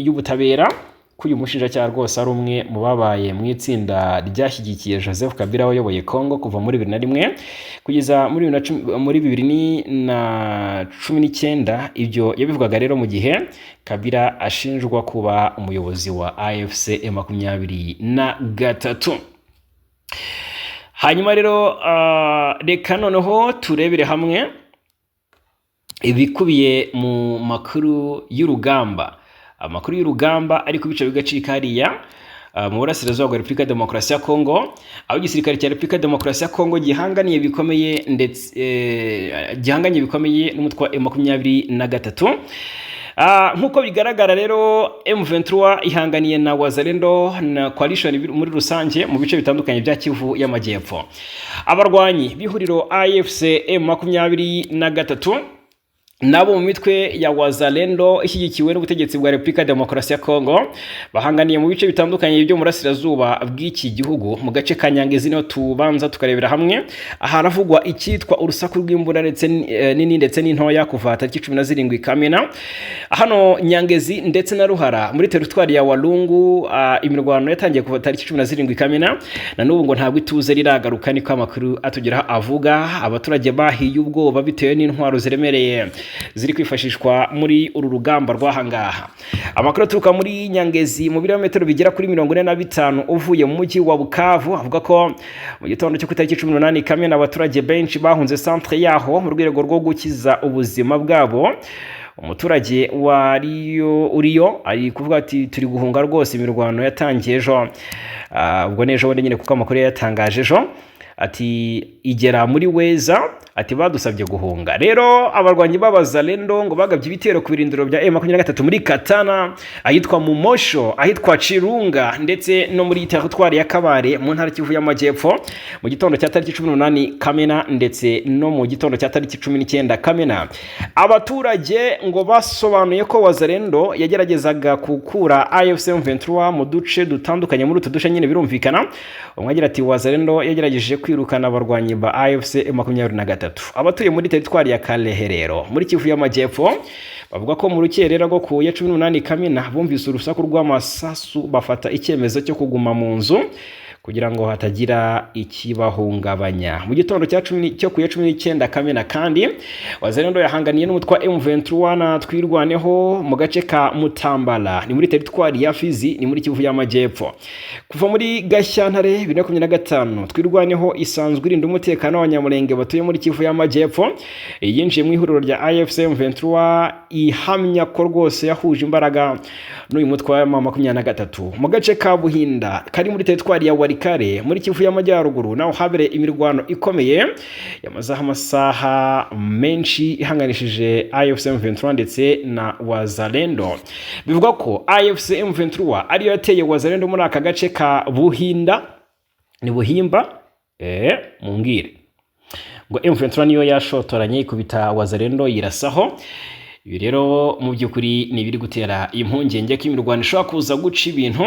y'ubutabera ko uyu mushinjacyaha rwose ari umwe mu babaye mu itsinda ryashyigikiye Joseph Kabila wayoboye Congo kuva muri 2001 kugeza muri 2019. Ibyo yabivugaga rero mu gihe Kabila ashinjwa kuba umuyobozi wa AFC M23. Hanyuma rero reka noneho turebere hamwe ibikubiye mu makuru y'urugamba, amakuru y'urugamba ariko bica bigacika hariya. mu burasirazuba bwa Repubulika ya Demokarasi ya Kongo, aho igisirikare cya Repubulika ya Demokarasi ya Kongo gihanganiye bikomeye ndetse gihanganye bikomeye n'umutwe wa M23. Nk'uko bigaragara rero, M23 ihanganiye na Wazalendo na coalition muri rusange mu bice bitandukanye bya Kivu y'Amajyepfo. Abarwanyi b'ihuriro AFC M23 nabo mu mitwe ya Wazalendo ishyigikiwe n'ubutegetsi bwa Repubulika ya Demokarasi ya Kongo bahanganiye mu bice bitandukanye byo mu burasirazuba bw'iki gihugu. Mu gace ka Nyangezi niho tubanza tukarebera hamwe. Haravugwa icyitwa urusaku rw'imbunda ndetse nini ndetse n'intoya kuva tariki 17 Kamena. Hano Nyangezi ndetse na Ruhara muri teritwari ya Walungu, imirwano yatangiye kuva tariki 17 Kamena, na n'ubu ngo ntabwo ituze riragaruka, niko amakuru atugeraho avuga. Abaturage bahiye ubwoba bitewe n'intwaro ziremereye ziri kwifashishwa muri uru rugamba rw'ahangaha. Amakuru aturuka muri Nyangezi, mu birometero bigera kuri 45 uvuye mu mujyi wa Bukavu, avuga ko mu gitondo cyo ku itariki 18 Kamena abaturage benshi bahunze centre yaho mu rwego rwo gukiza ubuzima bwabo. Umuturage wariyo uriyo ari kuvuga ati: "Turi guhunga rwose, imirwano yatangiye ejo." Ubwo n'ejo bundi nyine, kuko amakuru yatangaje ejo, ati igera muri Weza, ati badusabye guhunga. Rero abarwanyi b'Abazalendo ngo bagabye ibitero ku birindiro bya M23 muri Katana, ahitwa Mumosho, ahitwa Chirunga ndetse no muri teritwari ya Kabare mu ntara Kivu y'Amajyepfo mu gitondo cya tariki 18 Kamena ndetse no mu gitondo cya tariki 19 Kamena. Abaturage ngo basobanuye ko Wazalendo yageragezaga gukura AFC M23 mu duce dutandukanye. Muri utu duce nyine birumvikana, umwe agira ati: "Wazalendo yagerageje kwirukana abarwanyi ba AFC 23." Abatuye muri teritwari ya Kalehe rero muri Kivu y'Amajyepfo bavuga ko mu rukerera rwo ku ya 18 Kamena bumvise urusaku rw'amasasu, bafata icyemezo cyo kuguma mu nzu kugira ngo hatagira ikibahungabanya. Mu gitondo cya cumi cyo ku ya 19 Kamena kandi, Wazalendo yahanganiye n'umutwe wa M23 na Twirwaneho mu gace ka Mutambala, ni muri teritwari ya Fizi, ni muri Kivu y'Amajyepfo. Kuva muri Gashyantare 2025, Twirwaneho isanzwe irinda umutekano w'Abanyamulenge batuye muri Kivu y'Amajyepfo yinjiye mu ihuriro rya AFC M23, ihamya ko rwose yahuje imbaraga n'uyu mutwe wa M23. Mu gace ka Buhinda kari muri teritwari ya Walikale muri Kivu y'Amajyaruguru naho habereye imirwano ikomeye yamazeho amasaha menshi ihanganishije AFC M23 ndetse na Wazalendo. Bivugwa ko AFC M23 ariyo yateye Wazalendo muri aka gace ka Buhinda, ni Buhimba, mumbwire. Ngo M23 niyo yashotoranye ikubita Wazalendo yirasaho. Ibi rero mu by'ukuri ni ibiri gutera impungenge ko imirwano ishobora kuza guca ibintu,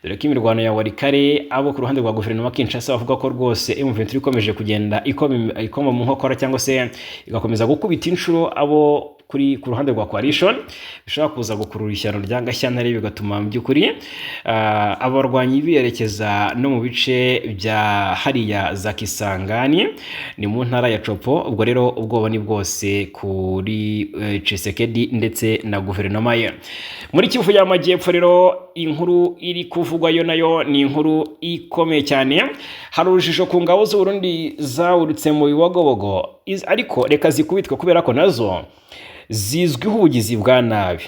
dore ko imirwano ya Walikale, abo ku ruhande rwa guverinoma Kinshasa bavuga ko rwose M23 ikomeje kugenda ikoma mu nkokora cyangwa se igakomeza gukubita inshuro abo kuri ku ruhande rwa coalition, bishobora kuza gukurura ishyano rya Gashyantare, bigatuma mu by'ukuri abarwanyi berekeza no mu bice bya hariya za Kisangani, ni mu ntara ya Tshopo. Ubwo rero ubwoba ni bwose kuri Tshisekedi ndetse na guverinoma ye. Muri Kivu y'Amajyepfo rero, inkuru iri kuvugwayo nayo ni inkuru ikomeye cyane. Hari urujijo ku ngabo z'Uburundi zawurutse mu Bibogobogo, ariko reka zikubitwe kubera ko nazo zizwiho ubugizi bwa nabi.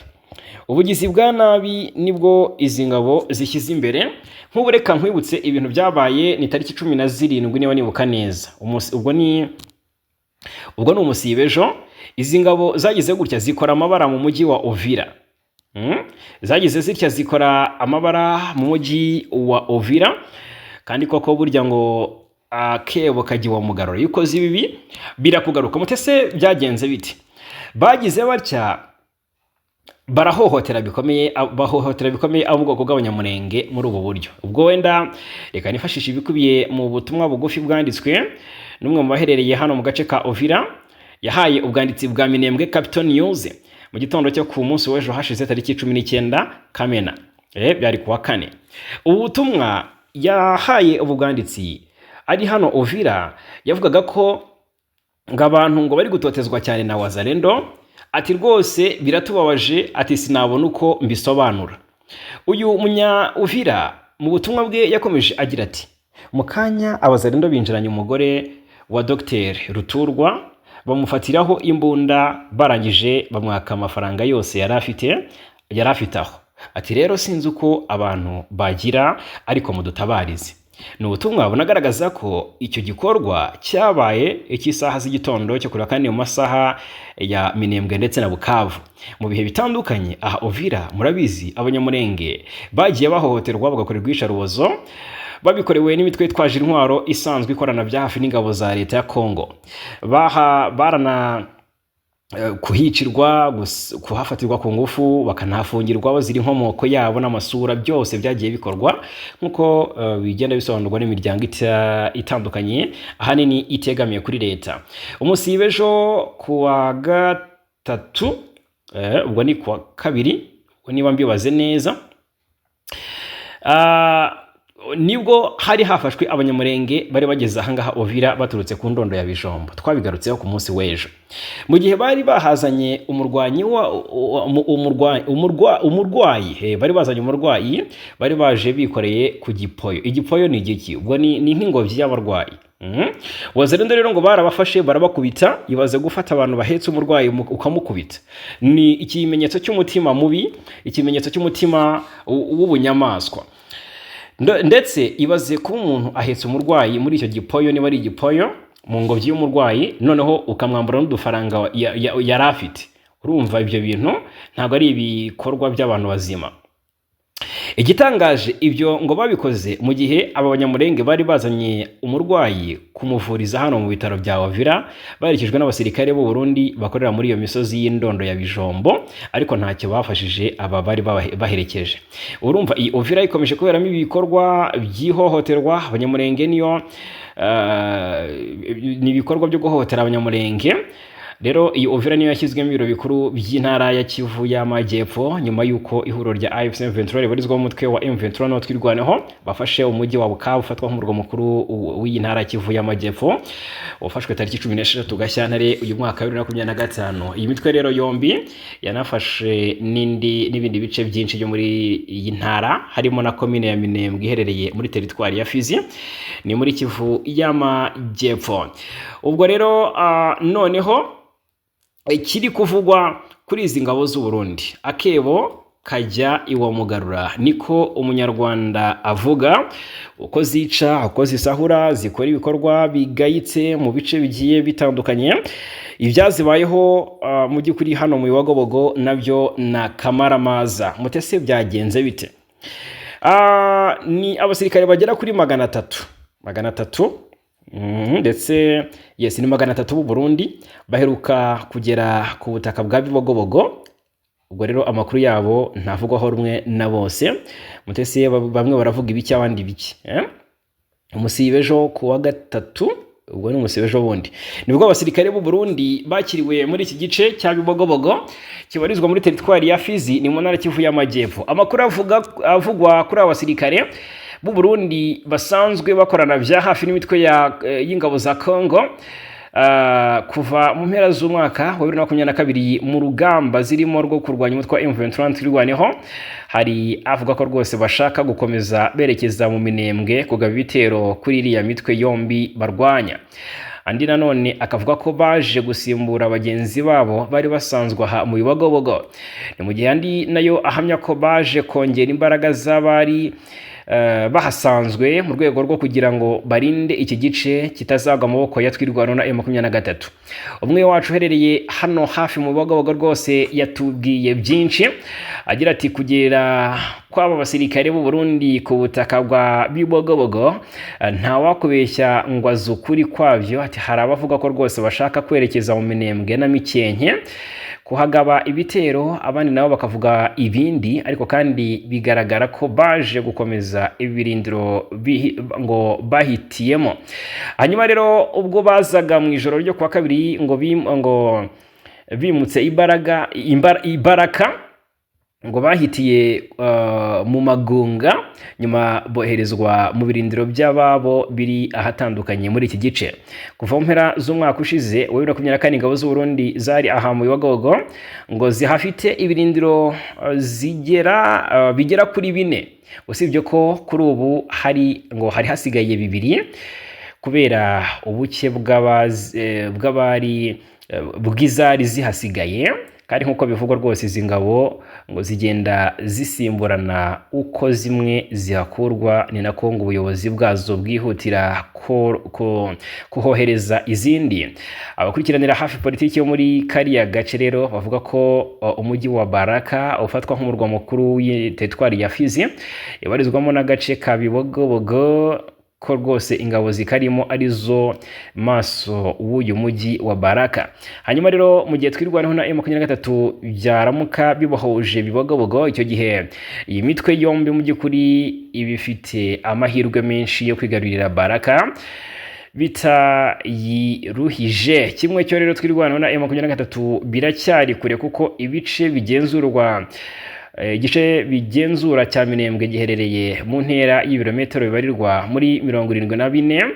Ubugizi bwa nabi nibwo izi ngabo zishyize imbere. Nk'ubu reka nkwibutse ibintu byabaye, ni tariki 17 niba nibuka neza. Ubwo ni umusibe ejo. Izi ngabo zagize gutya zikora amabara mu mujyi wa Uvira. Zagize zitya zikora amabara mu mujyi wa Uvira, kandi koko burya ngo akebo kajya iwa mugarura, iyo ukoze ibibi birakugaruka. Mutese byagenze bite? Bagize batya barahohotera bikomeye, bahohotera bikomeye abo mu bwoko bw'Abanyamurenge muri ubu buryo. Ubwo wenda reka nifashishe ibikubiye mu butumwa bugufi bwanditswe n'umwe mu baherereye hano mu gace ka Uvira, yahaye ubwanditsi bwa Minembwe Capital News mu gitondo cyo ku munsi w'ejo hashize tariki 19 Kamena, byari kuwa kane. Ubu butumwa yahaye ubu bwanditsi ari hano Uvira yavugaga ko ngo abantu ngo bari gutotezwa cyane na Wazalendo, ati: "Rwose biratubabaje," ati: "Sinabona uko mbisobanura." Uyu munya Uvira mu butumwa bwe yakomeje agira ati: "Mu kanya Abazalendo binjiranye umugore wa Dr Ruturwa, bamufatiraho imbunda, barangije bamwaka amafaranga yose yari afite aho." Ati rero sinzi uko abantu bagira, ariko mudutabarize. Ni ubutumwa bunagaragaza ko icyo gikorwa cyabaye icy'isaha z'igitondo cyo kuri kane, mu masaha ya Minembwe ndetse na Bukavu. Mu bihe bitandukanye aha Uvira, murabizi, Abanyamurenge bagiye bahohoterwa, bagakorerwa iyicarubozo babikorewe n'imitwe yitwaje intwaro isanzwe ikorana bya hafi n'ingabo za leta ya Congo. Baha barana kuhicirwa, kuhafatirwa ku ngufu, bakanahafungirwa bazira inkomoko yabo n'amasura. Byose byagiye bikorwa nk'uko bigenda bisobanurwa n'imiryango itandukanye, ahanini itegamiye kuri leta. Umunsi w'ejo ku wa gatatu, ubwo ni ku wa kabiri, ubwo niba mbibaze neza, nibwo hari hafashwe Abanyamurenge bari bageze ahangaha Uvira baturutse ku Ndondo ya Bijombo. Twabigarutseho ku munsi w'ejo, mu gihe bari bahazanye umurwanyi wa umurwayi, bari bazanye umurwayi, bari baje bikoreye ku gipoyo. Igipoyo ni igiki? Ubwo ni nk'ingobyi y'abarwayi. Wazalendo rero ngo barabafashe, barabakubita. Ibaze gufata abantu bahetse umurwayi ukamukubita. Ni ikimenyetso cy'umutima mubi, ikimenyetso cy'umutima w'ubunyamaswa. Ndetse ibaze kuba umuntu ahetse umurwayi muri icyo gipoyo, niba ari igipoyo, mu ngobyi y'umurwayi, noneho ukamwambura n'udufaranga yari afite. Urumva ibyo bintu ntabwo ari ibikorwa by'abantu bazima. Igitangaje, ibyo ngo babikoze mu gihe aba Banyamurenge bari bazanye umurwayi kumuvuriza hano mu bitaro bya Uvira, baherekejwe n'abasirikare b'u Burundi bakorera muri iyo misozi y'Indondo ya Bijombo, ariko ntacyo bafashije aba bari baherekeje. Urumva iyi Uvira ikomeje kuberamo ibikorwa by'ihohoterwa. Abanyamurenge niyo ni ibikorwa byo guhohotera Abanyamurenge. Rero iyi Uvira niyo yashyizwemo ibiro bikuru by'intara ya Kivu y'Amajyepfo, nyuma y'uko ihuriro rya AFC M23 ribarizwamo umutwe wa M23 n'uwo Twirwaneho bafashe umujyi wa Bukavu ufatwa nk'umurwa mukuru w'iyi ntara ya Kivu y'Amajyepfo, wafashwe tariki 16 Gashyantare uyu mwaka wa 2025. Iyi mitwe rero yombi yanafashe n'ibindi bice byinshi byo muri iyi ntara, harimo na komine ya Minembwe iherereye muri teritwari ya Fizi, ni muri Kivu y'Amajyepfo. Ubwo rero noneho ikiri kuvugwa kuri izi ngabo z'u Burundi, akebo kajya iwa mugarura, niko Umunyarwanda avuga. Uko zica, uko zisahura, zikora ibikorwa bigayitse mu bice bigiye bitandukanye, ibyazibayeho mu by'ukuri hano mu Bibogobogo nabyo ni akamaramaza. Mutese byagenze bite? Ni abasirikare bagera kuri 300, 300, ndetse yes, ni 300 b'u Burundi baheruka kugera ku butaka bwa Bibogobogo. Ubwo rero amakuru yabo ntavugwaho rumwe na bose. Mutesi, bamwe baravuga ibiki, abandi ibiki, eh? Umusibe ejo ku wa gatatu, ubwo ni umusibe ejo bundi, nibwo abasirikare b'u Burundi bakiriwe muri iki gice cya Bibogobogo kibarizwa muri teritwari ya Fizi, ni mu ntara Kivu y'Amajyepfo. Amakuru avugwa kuri aba basirikare b'u Burundi basanzwe bakorana bya hafi n'imitwe y'ingabo za Congo kuva mu mpera z'umwaka wa 2022 mu rugamba zirimo rwo kurwanya umutwe wa M23 Twirwaneho, hari avuga ko rwose bashaka gukomeza berekeza mu Minembwe kugaba ibitero kuri iriya mitwe yombi barwanya. Andi nanone akavuga ko baje gusimbura bagenzi babo bari basanzwe aha mu Bibogobogo. Ni mu gihe andi nayo ahamya ko baje kongera imbaraga z'abari bahasanzwe mu rwego rwo kugira ngo barinde iki gice kitazagwa mu maboko ya Twirwaneho na M23. Umwe wacu uherereye hano hafi mu Bibogobogo rwose yatubwiye byinshi, agira ati: "Kugera kw'aba basirikare b'u Burundi ku butaka bwa Bibogobogo, ntawakubeshya ngo azi ukuri kwabyo." Ati hari abavuga ko rwose bashaka kwerekeza mu Minembwe na Mikenke kuhagaba ibitero, abandi nabo bakavuga ibindi, ariko kandi bigaragara ko baje gukomeza ibirindiro ngo bahitiyemo. Hanyuma rero ubwo bazaga mu ijoro ryo kuwa kabiri, ngo bimutse ibaraka ngo bahitiye mu Magunga, nyuma boherezwa mu birindiro by'ababo biri ahatandukanye muri iki gice. Kuva mu mpera z'umwaka ushize wa 2024, ingabo z'u Burundi zari aha mu Bibogobogo ngo zihafite ibirindiro bigera kuri bine, usibye ko kuri ubu hari hasigaye bibiri kubera ubuke bw'abari bw'izari zihasigaye. Kandi ngo hari n'izindi ziri Kandi nk'uko bivugwa rwose, izi ngabo ngo zigenda zisimburana, uko zimwe zihakurwa ni nako ngo ubuyobozi bwazo bwihutira kuhohereza izindi. Abakurikiranira hafi politiki yo muri kariya gace rero bavuga ko umujyi wa Baraka ufatwa nk'umurwa mukuru w'iteritwari ya Fizi, ibarizwamo n'agace ka Bibogobogo, ko rwose ingabo zikarimo arizo maso w'uyu mujyi wa Baraka. Hanyuma rero, mu gihe Twirwaneho na M23 byaramuka bibohoje Bibogobogo, icyo gihe iyi mitwe yombi mu by'ukuri iba ifite amahirwe menshi yo kwigarurira Baraka bitayiruhije. Kimwe cyo rero, Twirwaneho na M23 biracyari kure, kuko ibice bigenzurwa, igice bigenzura cya Minembwe giherereye mu ntera y'ibirometero bibarirwa muri 74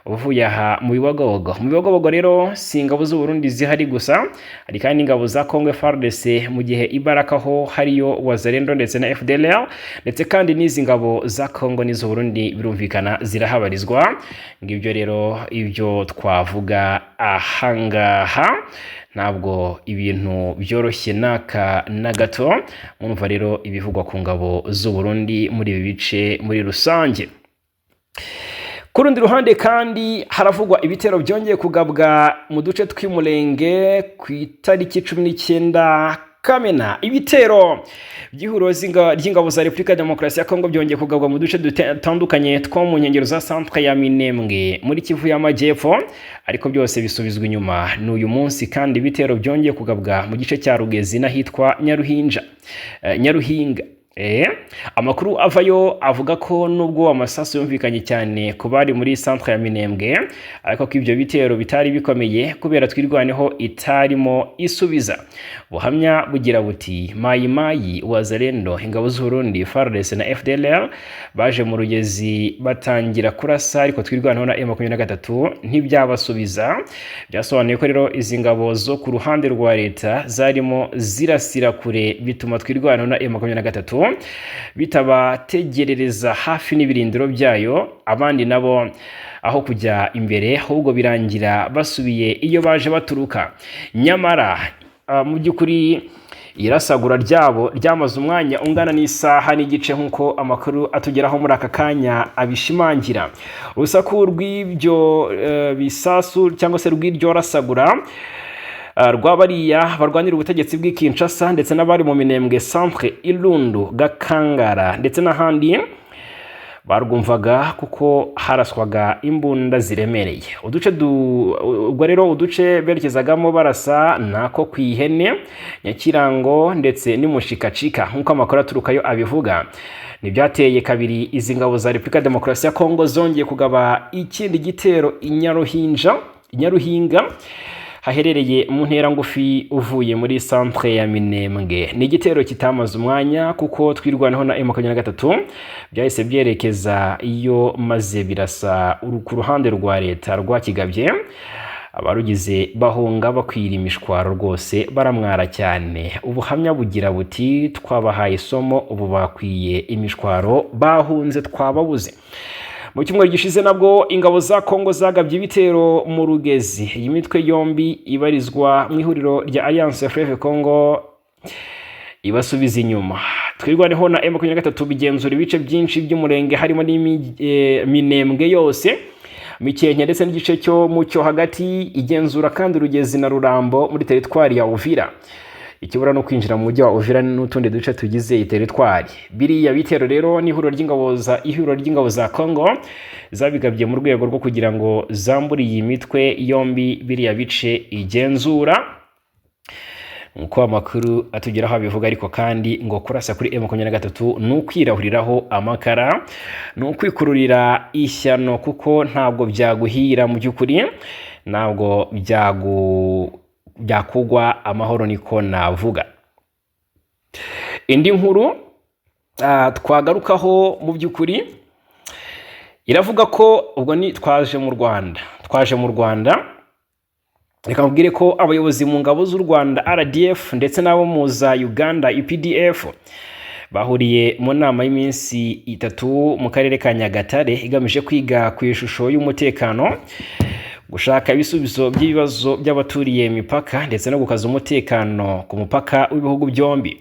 uvuye aha mu Bibogobogo. Mu Bibogobogo rero si ingabo z'u Burundi zihari gusa, hari kandi ingabo za Congo FARDC, mu gihe i Baraka ho hariyo Wazalendo ndetse na FDLR, ndetse kandi n'izi ngabo za Congo n'iz'u Burundi birumvikana zirahabarizwa. Ngibyo rero ibyo twavuga ahangaha. Ntabwo ibintu byoroshye n'aka na gato. Mwumva rero ibivugwa ku ngabo z'u Burundi muri ibi bice muri rusange. Ku rundi ruhande kandi, haravugwa ibitero byongeye kugabwa mu duce tw'Imulenge ku itariki 19 Kamena. Ibitero by'ihuriro ry'ingabo za Repubulika ya Demokarasi ya Kongo byongeye kugabwa mu duce dutandukanye two mu nkengero za centre ya Minembwe muri Kivu y'Amajyepfo, ariko byose bisubizwa inyuma. Ni uyu munsi kandi ibitero byongeye kugabwa mu gice cya Rugezi n'ahitwa Nyaruhinja, Nyaruhinga. Amakuru avayo avuga ko nubwo amasasu yumvikanye cyane ku bari muri centre ya Minembwe, ariko ko ibyo bitero bitari bikomeye kubera Twirwaneho itarimo isubiza. Buhamya bugira buti: Mayi Mayi, Wazalendo, ingabo z'u Burundi, FARDC na FDLR baje mu Rugezi batangira kurasa, ariko Twirwaneho na M23 ntibyabasubiza. Byasobanuye ko rero izi ngabo zo ku ruhande rwa leta zarimo zirasira kure, bituma Twirwaneho na M23 bitabategerereza hafi n'ibirindiro byayo. Abandi nabo aho kujya imbere, ahubwo birangira basubiye iyo baje baturuka. Nyamara mu by'ukuri irasagura ryabo ryamaze umwanya ungana n'isaha n'igice, nk'uko amakuru atugeraho muri aka kanya abishimangira. Urusaku rw'ibyo bisasu cyangwa se rw'iryo rasagura rw'abariya barwanira ubutegetsi bw'i Kinshasa ndetse n'abari mu Minembwe centre, Ilundu, Gakangara ndetse n'ahandi barwumvaga, kuko haraswaga imbunda ziremereye. Uduce du ubwo rero uduce berekezagamo barasa nako ku Ihene, Nyakirango ndetse n'Imushikacika, nk'uko amakuru aturukayo abivuga. Ntibyateye kabiri, izi ngabo za Repubulika ya Demokarasi ya Kongo zongeye kugaba ikindi gitero i Nyaruhinja, i Nyaruhinga, haherereye mu ntera ngufi uvuye muri centre ya Minembwe. Ni igitero kitamaze umwanya, kuko Twirwaneho na M23 byahise byerekeza iyo, maze birasa ku ruhande rwa leta rwakigabye, abarugize bahunga bakwira imishwaro, rwose baramwara cyane. Ubuhamya bugira buti: twabahaye isomo, ubu bakwiye imishwaro, bahunze twababuze. Mu cyumweru gishize nabwo ingabo za Kongo zagabye ibitero mu Rugezi. Iyi mitwe yombi ibarizwa mu ihuriro rya Alliance Fleuve Congo ibasubiza inyuma. Twirwaneho na M23 bigenzura ibice byinshi by'umurenge, harimo n'Iminembwe yose, Mikenke ndetse n'igice cyo mu cyo hagati. Igenzura kandi Rugezi na Rurambo muri teritwari ya Uvira. Ikibura no kwinjira mu mujyi wa Uvira n'utundi duce tugize iyi teritwari. Biriya bitero rero ni ihuriro ry'ingabo za Congo zabigabye mu rwego rwo kugira ngo zambure iyi mitwe yombi biriya bice igenzura, nk'uko amakuru atugeraho abivuga. Ariko kandi ngo kurasa kuri M23 ni ukwirahuriraho amakara, ni ukwikururira ishyano, kuko ntabwo byaguhira mu by'ukuri, ntabwo byakugwa amahoro, niko navuga. Indi nkuru twagarukaho mu by'ukuri iravuga ko ubwo ni twaje mu Rwanda. Reka mubwire ko abayobozi mu ngabo z'u Rwanda RDF ndetse n'abo mu za Uganda UPDF bahuriye mu nama y'iminsi 3 mu karere ka Nyagatare, igamije kwiga ku ishusho y'umutekano. Gushaka ibisubizo by'ibibazo by'abaturiye imipaka ndetse no gukaza umutekano ku mupaka w'ibihugu byombi.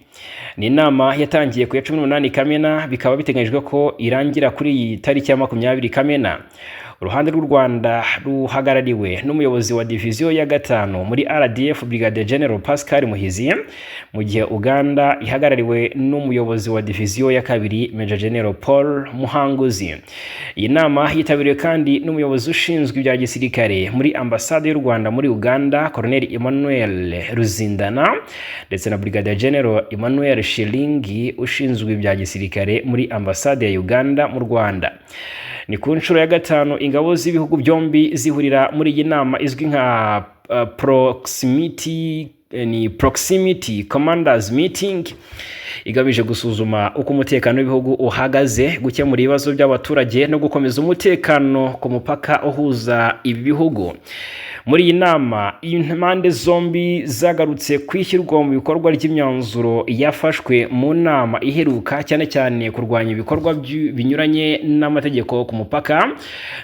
Ni inama yatangiye ku ya 18 Kamena, bikaba biteganyijwe ko irangira kuri iyi tariki ya 20 Kamena. Uruhande rw'u Rwanda ruhagarariwe n'umuyobozi wa diviziyo ya gatanu muri RDF, Brigadier General Pascal Muhizi, mu gihe Uganda ihagarariwe n'umuyobozi wa diviziyo ya kabiri, Major General Paul Muhanguzi. Iyi nama yitabiriwe kandi n'umuyobozi ushinzwe ibya gisirikare muri Ambasade y'u Rwanda muri Uganda, Colonel Emmanuel Ruzindana, ndetse na Brigadier General Emmanuel Shilingi ushinzwe ibya gisirikare muri Ambasade ya Uganda mu Rwanda. Ni ku nshuro ya gatanu ingabo z'ibihugu byombi zihurira muri iyi nama izwi nka proximity ni Proximity Commanders Meeting, igamije gusuzuma uko umutekano w'ibihugu uhagaze, gukemura ibibazo by'abaturage no gukomeza umutekano ku mupaka uhuza ibi bihugu. Muri iyi nama, impande zombi zagarutse ku ishyirwa mu bikorwa ry'imyanzuro yafashwe mu nama iheruka, cyane cyane kurwanya ibikorwa binyuranye n'amategeko ku mupaka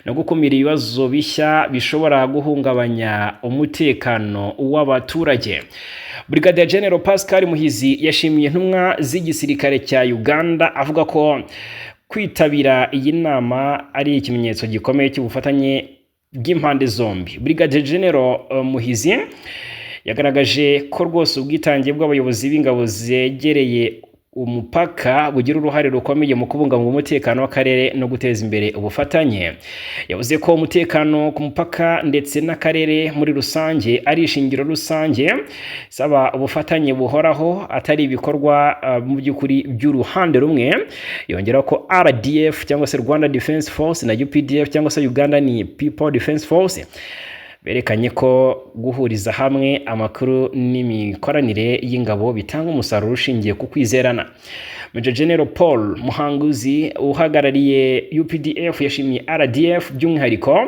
no gukumira ibibazo bishya bishobora guhungabanya umutekano w'abaturage. Brigadier General Pascal Muhizi yashimiye intumwa z'igisirikare cya Uganda, avuga ko kwitabira iyi nama ari ikimenyetso gikomeye cy'ubufatanye bw'impande zombi. Brigadier General Muhizi yagaragaje ko rwose ubwitange bw'abayobozi b'ingabo zegereye umupaka bugira uruhare rukomeye mu kubungabunga umutekano w'akarere no guteza imbere ubufatanye. Yavuze ko umutekano ku mupaka ndetse n'akarere muri rusange ari ishingiro rusange saba ubufatanye buhoraho, atari ibikorwa mu by'ukuri by'uruhande rumwe. Yongeraho ko RDF cyangwa se Rwanda Defense Force na UPDF cyangwa se Uganda ni People Defense Force berekanye ko guhuriza hamwe amakuru n'imikoranire y'ingabo bitanga umusaruro ushingiye ku kwizerana. Major General Paul Muhanguzi uhagarariye UPDF yashimiye RDF, by'umwihariko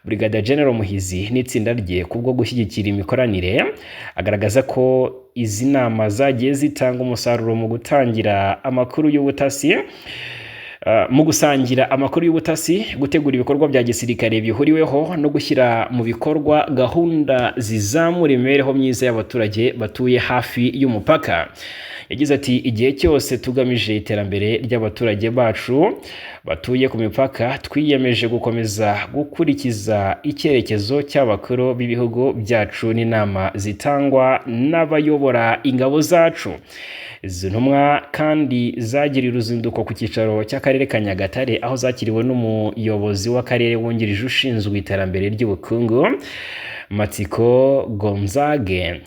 Brigadier General Muhizi n'itsinda rye, kubwo gushyigikira imikoranire, agaragaza ko izi nama zagiye zitanga umusaruro mu gusangira amakuru y'ubutasi, gutegura ibikorwa bya gisirikare bihuriweho no gushyira mu bikorwa gahunda zizamura imibereho myiza y'abaturage batuye hafi y'umupaka. Yagize ati: "Igihe cyose tugamije iterambere ry'abaturage bacu batuye ku mipaka, twiyemeje gukomeza gukurikiza icyerekezo cy'abakuru b'ibihugu byacu n'inama zitangwa n'abayobora ingabo zacu." Izi ntumwa kandi zagiriye uruzinduko ku cyicaro cy'akarere ka Nyagatare, aho zakiriwe n'umuyobozi w'akarere wungirije ushinzwe iterambere ry'ubukungu, Matsiko Gonzage.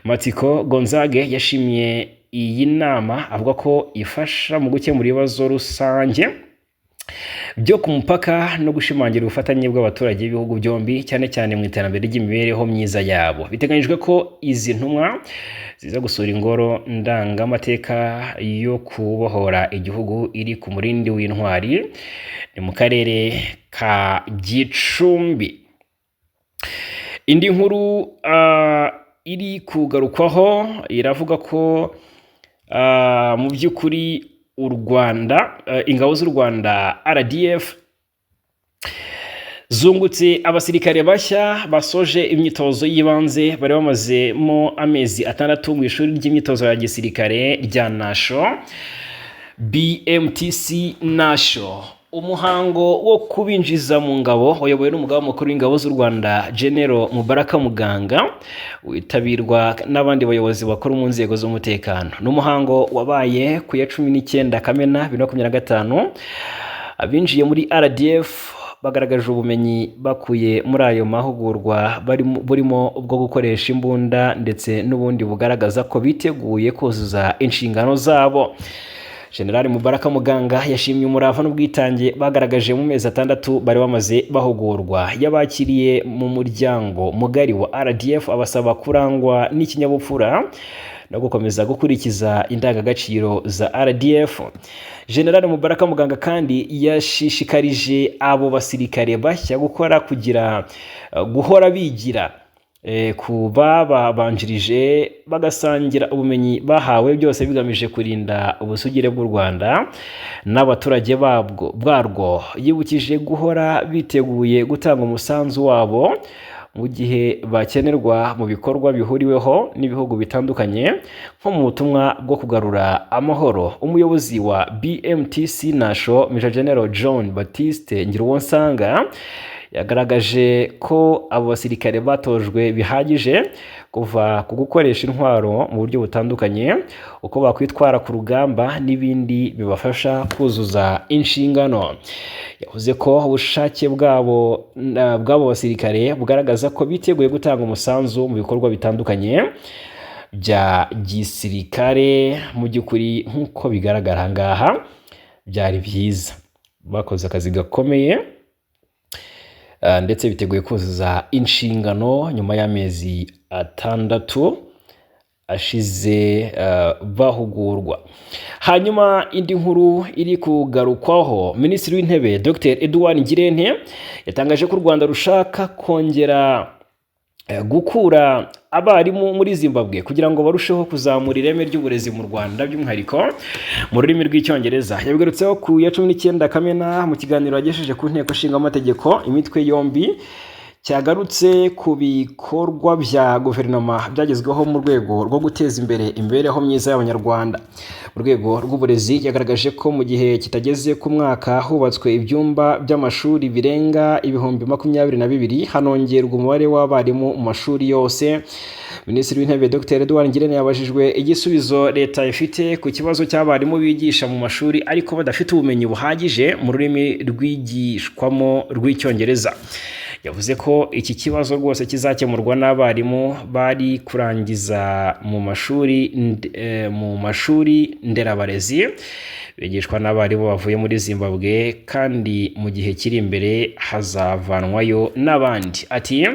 Matsiko Gonzage yashimiye iyi nama, avuga ko ifasha mu gukemura ibibazo rusange byo ku mupaka no gushimangira ubufatanye bw'abaturage b'ibihugu byombi, cyane cyane mu iterambere ry'imibereho myiza yabo. Biteganyijwe ko izi ntumwa ziza gusura ingoro ndangamateka yo kubohora igihugu iri ku Murindi w'Intwari, ni mu karere ka Gicumbi. Indi nkuru iri kugarukwaho iravuga ko mu by'ukuri u Rwanda, ingabo z'u Rwanda RDF zungutse abasirikare bashya basoje imyitozo y'ibanze bari bamazemo amezi 6 mu ishuri ry'imyitozo ya gisirikare rya Nasho, BMTC Nasho. Umuhango wo kubinjiza mu ngabo wayobowe n'umugaba mukuru w'ingabo z'u Rwanda, General Mubaraka Muganga, witabirwa n'abandi bayobozi bakuru mu nzego z'umutekano. Ni umuhango wabaye ku ya 19 Kamena 2025. Abinjiye muri RDF bagaragaje ubumenyi bakuye muri ayo mahugurwa, burimo ubwo gukoresha imbunda ndetse n'ubundi bugaragaza ko biteguye kuzuza inshingano zabo. General Mubaraka Muganga yashimye umurava n'ubwitange bagaragaje mu mezi 6 bari bamaze bahugurwa. Yabakiriye mu muryango mugari wa RDF, abasaba kurangwa n'ikinyabupfura no gukomeza gukurikiza indangagaciro za RDF. General Mubaraka Muganga kandi yashishikarije abo basirikare bashya gukora kugira guhora bigira. ku bababanjirije, bagasangira ubumenyi bahawe, byose bigamije kurinda ubusugire bw'u Rwanda n'abaturage babwo bwarwo. Yibukije guhora biteguye gutanga umusanzu wabo mu gihe bakenerwa mu bikorwa bihuriweho n'ibihugu bitandukanye, nko mu butumwa bwo kugarura amahoro. Umuyobozi wa BMTC Nasho, Major General John Baptiste Ngiruwonsanga, yagaragaje ko abo basirikare batojwe bihagije, kuva ku gukoresha intwaro mu buryo butandukanye, uko bakwitwara ku rugamba n'ibindi bibafasha kuzuza inshingano. Yavuze ko ubushake bwabo bw'abo basirikare bugaragaza ko biteguye gutanga umusanzu mu bikorwa bitandukanye bya gisirikare. Mu by'ukuri, nk'uko bigaragara aha ngaha, byari byiza, bakoze akazi gakomeye, ndetse biteguye kuzuza inshingano nyuma y'amezi 6 ashize bahugurwa. Hanyuma indi nkuru iri kugarukwaho, Minisitiri w'Intebe Dr Edouard Ngirente yatangaje ko u Rwanda rushaka kongera gukura abarimu muri Zimbabwe kugira ngo barusheho kuzamura ireme ry'uburezi mu Rwanda, by'umwihariko mu rurimi rw'Icyongereza. Yabigarutseho ku ya 19 Kamena mu kiganiro yagejeje ku Nteko Ishinga Amategeko imitwe yombi, cyagarutse ku bikorwa bya guverinoma byagezweho mu rwego rwo guteza imbere imibereho myiza y'Abanyarwanda. Mu rwego rw'uburezi, yagaragaje ko mu gihe kitageze ku mwaka hubatswe ibyumba by'amashuri birenga 22,000, hanongerwa umubare w'abarimu mu mashuri yose. Minisitiri w'Intebe Dr Edouard Ngirente yabajijwe igisubizo leta ifite ku kibazo cy'abarimu bigisha mu mashuri ariko badafite ubumenyi buhagije mu rurimi rwigishwamo rw'Icyongereza. Yavuze ko iki kibazo rwose kizakemurwa n'abarimu bari kurangiza mu mashuri nderabarezi bigishwa n'abarimu bavuye muri Zimbabwe, kandi mu gihe kiri imbere hazavanwayo n'abandi. Ati: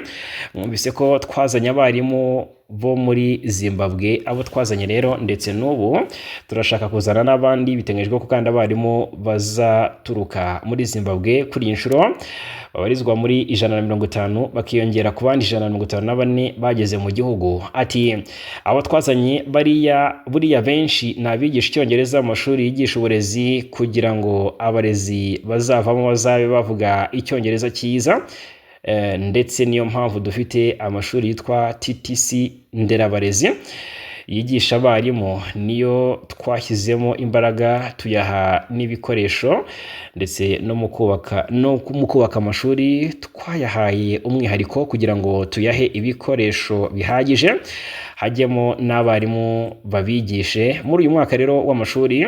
"Mwumvise ko twazanye abarimu bo muri Zimbabwe. Abo twazanye rero, ndetse n'ubu turashaka kuzana n'abandi. Biteganyijwe ko kandi abarimu bazaturuka muri Zimbabwe kuri iyi nshuro babarizwa muri 150, bakiyongera ku bandi 154 bageze mu gihugu." Ati: "Abo twazanye bariya, buriya benshi ni abigisha Icyongereza mu mashuri yigisha uburezi, kugira ngo abarezi bazavamo bazabe bavuga Icyongereza cyiza. Ndetse niyo mpamvu dufite amashuri yitwa TTC nderabarezi yigisha abarimu, niyo twashyizemo imbaraga, tuyaha n'ibikoresho, ndetse no mu kubaka amashuri twayahaye umwihariko kugira ngo tuyahe ibikoresho bihagije, hajyemo n'abarimu babigishe. Muri uyu mwaka rero w'amashuri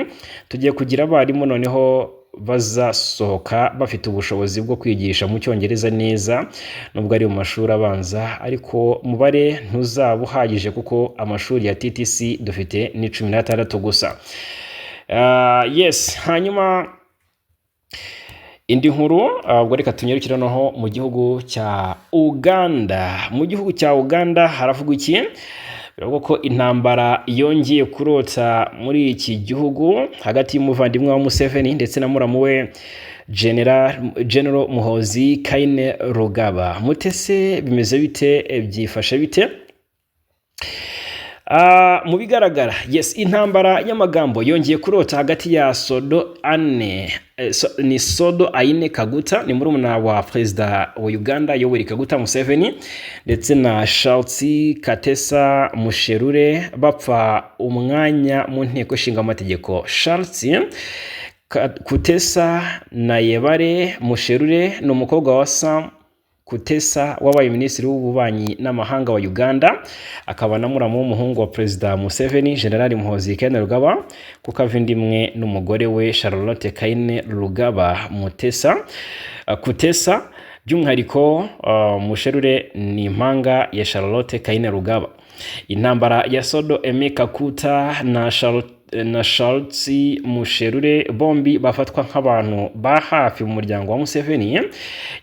tugiye kugira abarimu noneho bazasohoka bafite ubushobozi bwo kwigisha mu Cyongereza neza, nubwo ari mu mashuri abanza, ariko umubare ntuzaba uhagije kuko amashuri ya TTC dufite ni 16 gusa." Yes, hanyuma indi nkuru, ubwo reka tunyarukire noneho mu gihugu cya Uganda. Mu gihugu cya Uganda haravugwa iki? Biravuga ko intambara yongeye kurota muri iki gihugu hagati y'umuvandimwe wa Museveni ndetse na muramu we General Muhozi Kainerugaba. Mutese bimeze bite? Byifashe bite? Mu bigaragara, yes, intambara y'amagambo yongeye kurota hagati ya Sodo Ane ni Sodo Aine Kaguta, ni murumuna wa perezida wa Uganda Yoweri Kaguta Museveni, ndetse na Charles Katesa Musherure, bapfa umwanya mu Nteko Ishinga Amategeko. Charles Kutesa Nayebare Musherure ni umukobwa wa Sam Kutesa wabaye minisitiri w'ububanyi n'amahanga wa Uganda, akaba na muramu w'umuhungu wa perezida Museveni, General Muhoozi Kainerugaba, kuko ava inda imwe n'umugore we Charlotte Kainerugaba Mutesa Kutesa. By'umwihariko Musherure ni impanga ya Charlotte Kainerugaba. Intambara ya Sodo Eme Kakuta na Charles Musherure, bombi bafatwa nk'abantu ba hafi mu muryango wa Museveni,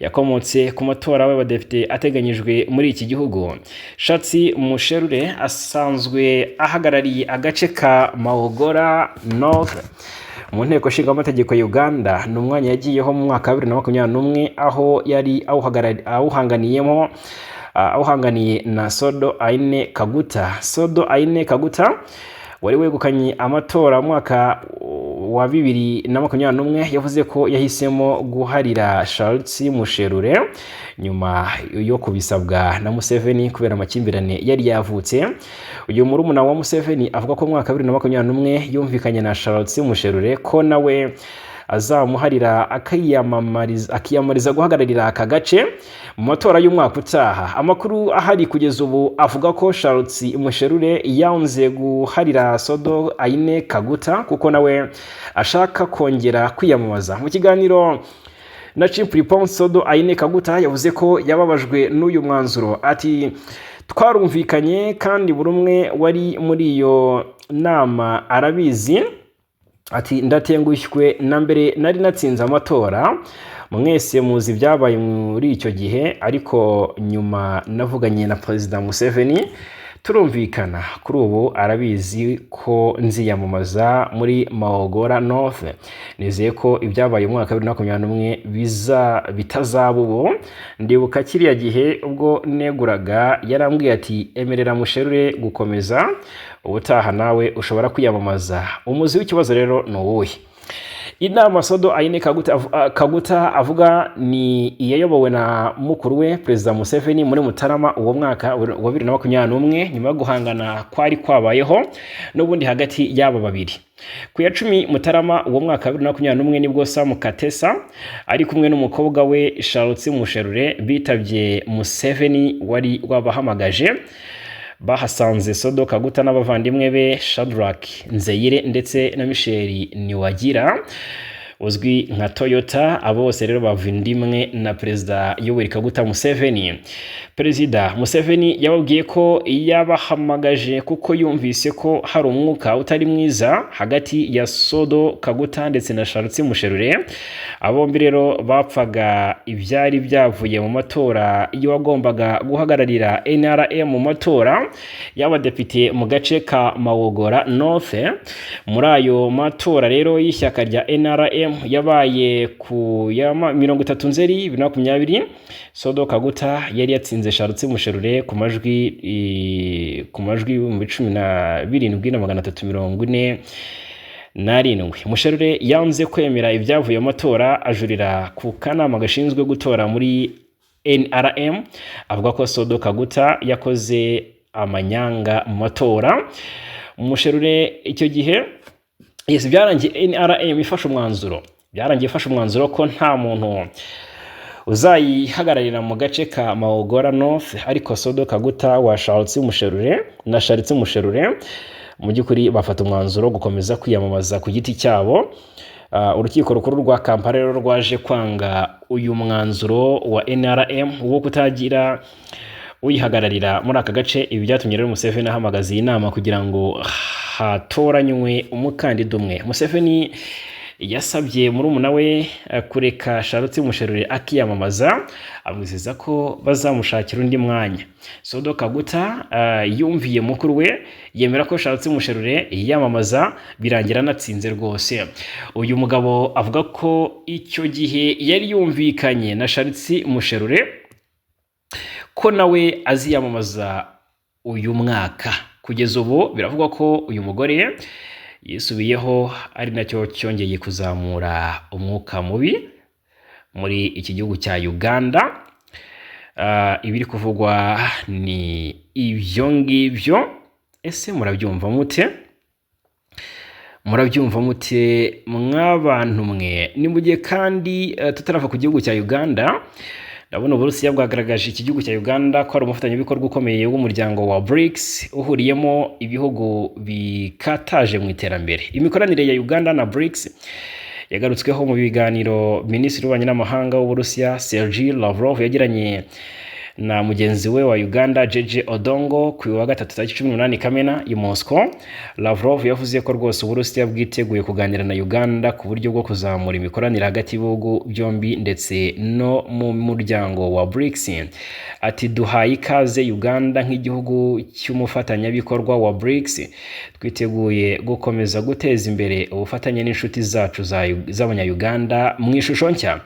yakomotse ku matora y'abadepite ateganyijwe muri iki gihugu. Shatsi Musherure asanzwe ahagarariye agace ka Mawogola North mu Nteko Nshingamategeko ya Uganda. Ni umwanya yagiyeho mu mwaka wa 2021, aho yari awuhanganiyemo. Awuhanganiye na Sodo Aine Kaguta. Sodo Aine Kaguta wari wegukanye amatora mu mwaka wa 2021 yavuze ko yahisemo guharira Charles Musherure nyuma yo kubisabwa na Museveni kubera amakimbirane yari yavutse. Uyu murumuna wa Museveni avuga ko mu mwaka wa 2021 yumvikanye na Charles Musherure ko nawe azamuharira akiyamamariza guhagararira aka gace mu matora y'umwaka utaha. Amakuru ahari kugeza ubu avuga ko Charles Musherure yanze guharira Sodo Aine Kaguta kuko nawe ashaka kongera kwiyamamaza. Mu kiganiro na Chimpreports, Sodo Aine Kaguta yavuze ko yababajwe n'uyu mwanzuro. Ati: "Twarumvikanye kandi buri umwe wari muri iyo nama arabizi." Ati: "Ndatengushywe, na mbere nari natsinze amatora, mwese muzi ibyabaye muri icyo gihe, ariko nyuma navuganye na Perezida Museveni turumvikana. Kuri ubu arabizi ko nziyamamaza muri Mawogola North. Nizeye ko ibyabaye mu mwaka wa 2021 bitazaba ubu. Ndibuka kiriya gihe ubwo neguraga, yarambwiye ati: 'Emerera Musherure gukomeza, ubutaha nawe ushobora kwiyamamaza.'" Umuzi w'ikibazo rero ni uwuhe? Inama Sodo Aine Kaguta avuga ni iyayobowe na mukuru we Perezida Museveni muri Mutarama uwo mwaka wa 2021, nyuma yo guhangana kwari kwabayeho n'ubundi hagati y'aba babiri. Ku ya 10 Mutarama uwo mwaka wa 2021 nibwo Sam Katesa ari kumwe n'umukobwa we Charlotte Musherure bitabye Museveni wari wabahamagaje. Bahasanze Sodo Kaguta n'abavandimwe be Shadrack Nzeyire ndetse na Michel Niwagira uzwi nka Toyota. Abo bose rero bava indimwe na Perezida Yoweri Kaguta Museveni. Perezida Museveni yababwiye ko yabahamagaje kuko yumvise ko hari umwuka utari mwiza hagati ya Sodo Kaguta ndetse na Charles Musherure. Abo bombi rero bapfaga ibyari byavuye mu matora y'uwagombaga guhagararira NRM mu matora y'abadepite mu gace ka Mawogola North. Muri ayo matora rero y'ishyaka rya NRM yabaye ku ya 30 Nzeri 2020, Sodo Kaguta yari yatsinze Charles Musherure ku majwi 17,347. Musherure yanze kwemera ibyavuye mu matora, ajurira ku kanama gashinzwe gutora muri NRM, avuga ko Sodo Kaguta yakoze amanyanga mu matora. Musherure icyo gihe, yes, byarangiye NRM ifashe umwanzuro, byarangiye ifashe umwanzuro ko nta muntu uzayihagararira mu gace ka Mawogola North, ariko Sodo Kaguta wa Charles Musherure na Charles Musherure mu by'ukuri bafata umwanzuro wo gukomeza kwiyamamaza ku giti cyabo. Urukiko rukuru rwa Kampala rero rwaje kwanga uyu mwanzuro wa NRM wo kutagira uyihagararira muri aka gace. Ibi byatumye rero Museveni ahamagaza iyi nama kugira ngo hatoranywe umukandida umwe. Museveni yasabye murumuna we kureka Charlotte Musherure akiyamamaza, amwizeza ko bazamushakira undi mwanya. Sodo Kaguta yumviye mukuru we, yemera ko Charlotte Musherure yiyamamaza, birangira anatsinze rwose. Uyu mugabo avuga ko icyo gihe yari yumvikanye na Charlotte Musherure ko nawe aziyamamaza uyu mwaka. Kugeza ubu biravugwa ko uyu mugore yisubiyeho, ari nacyo cyongeye kuzamura umwuka mubi muri iki gihugu cya Uganda. Ibiri kuvugwa ni ibyo ngibyo. Ese murabyumva mute? Murabyumva mute mw'abantu mwe? Ni mu gihe kandi tutarava ku gihugu cya Uganda, ndabona Uburusiya bwagaragaje iki gihugu cya Uganda ko ari umufatanyabikorwa ukomeye w'umuryango wa BRICS uhuriyemo ibihugu bikataje mu iterambere. Imikoranire ya Uganda na BRICS yagarutsweho mu biganiro Minisitiri w'Ububanyi n'Amahanga w'Uburusiya Sergei Lavrov yagiranye na mugenzi we wa Uganda Jeje Odongo ku wa gatatu tariki 18 Kamena i Moscow. Lavrov yavuze ko rwose Uburusiya bwiteguye kuganira na Uganda ku buryo bwo kuzamura imikoranire hagati y'ibihugu byombi ndetse no mu muryango wa BRICS. Ati: "Duhaye ikaze Uganda nk'igihugu cy'umufatanyabikorwa wa BRICS. Twiteguye gukomeza guteza imbere ubufatanye n'inshuti zacu z'abanya-Uganda mu ishusho nshya."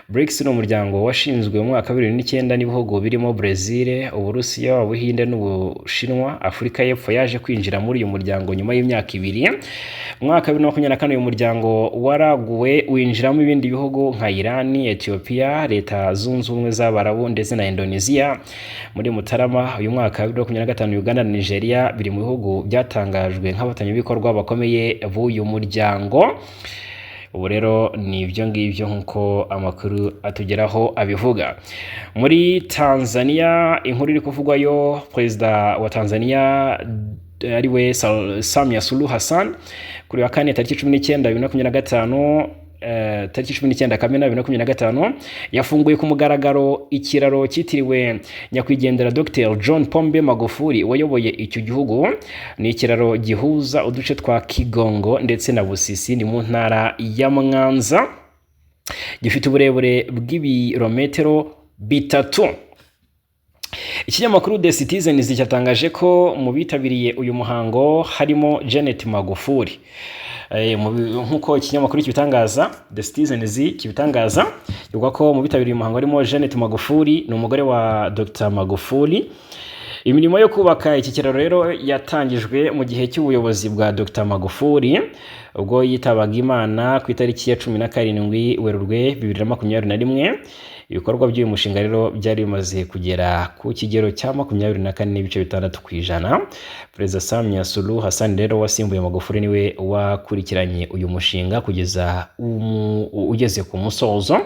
BRICS ni umuryango washinzwe mu mwaka wa 2009 n'ibihugu birimo birimo Brezil, Uburusiya, Ubuhinde n'Ubushinwa. Afurika y'Epfo yaje kwinjira muri uyu muryango nyuma y'imyaka 2. Mu mwaka wa 2024 uyu muryango waraguwe, winjiramo ibindi bihugu nka Iran, Ethiopia, Leta Zunze Ubumwe z'Abarabu ndetse na Indonesia. Muri Mutarama uyu mwaka wa 2025, Uganda na Nigeria biri mu bihugu byatangajwe nk'abafatanyabikorwa bakomeye b'uyu muryango. Ubu rero ni ibyo ngibyo nk'uko amakuru atugeraho abivuga. Muri Tanzania, inkuru iri kuvugwayo, perezida wa Tanzania ariwe Samia Suluhu Hassan, kuri wa kane tariki 19 2025, tariki 19 Kamena 2025, yafunguye ku mugaragaro ikiraro cyitiriwe nyakwigendera Dr John Pombe Magufuli wayoboye icyo gihugu. Ni ikiraro gihuza uduce twa Kigongo ndetse na Busisi, ni mu ntara ya Mwanza, gifite uburebure bw'ibirometero 3. Ikinyamakuru The Citizens cyatangaje ko mu bitabiriye uyu muhango harimo Janet Magufuli. Nk'uko ikinyamakuru kibitangaza, The Citizens kibitangaza, kivuga ko mu bitabiriye umuhango harimo Janet Magufuli, ni umugore wa Dr Magufuli. Imirimo yo kubaka iki kiraro rero yatangijwe mu gihe cy'ubuyobozi bwa Dr Magufuli, ubwo yitabaga Imana ku itariki ya 17 Werurwe 2021. Ibikorwa by'uyu mushinga rero byari bimaze kugera ku kigero cya 24.6%. Perezida Samia Suluhu Hassan rero wasimbuye Magufuli niwe wakurikiranye uyu mushinga kugeza ugeze ku musozo.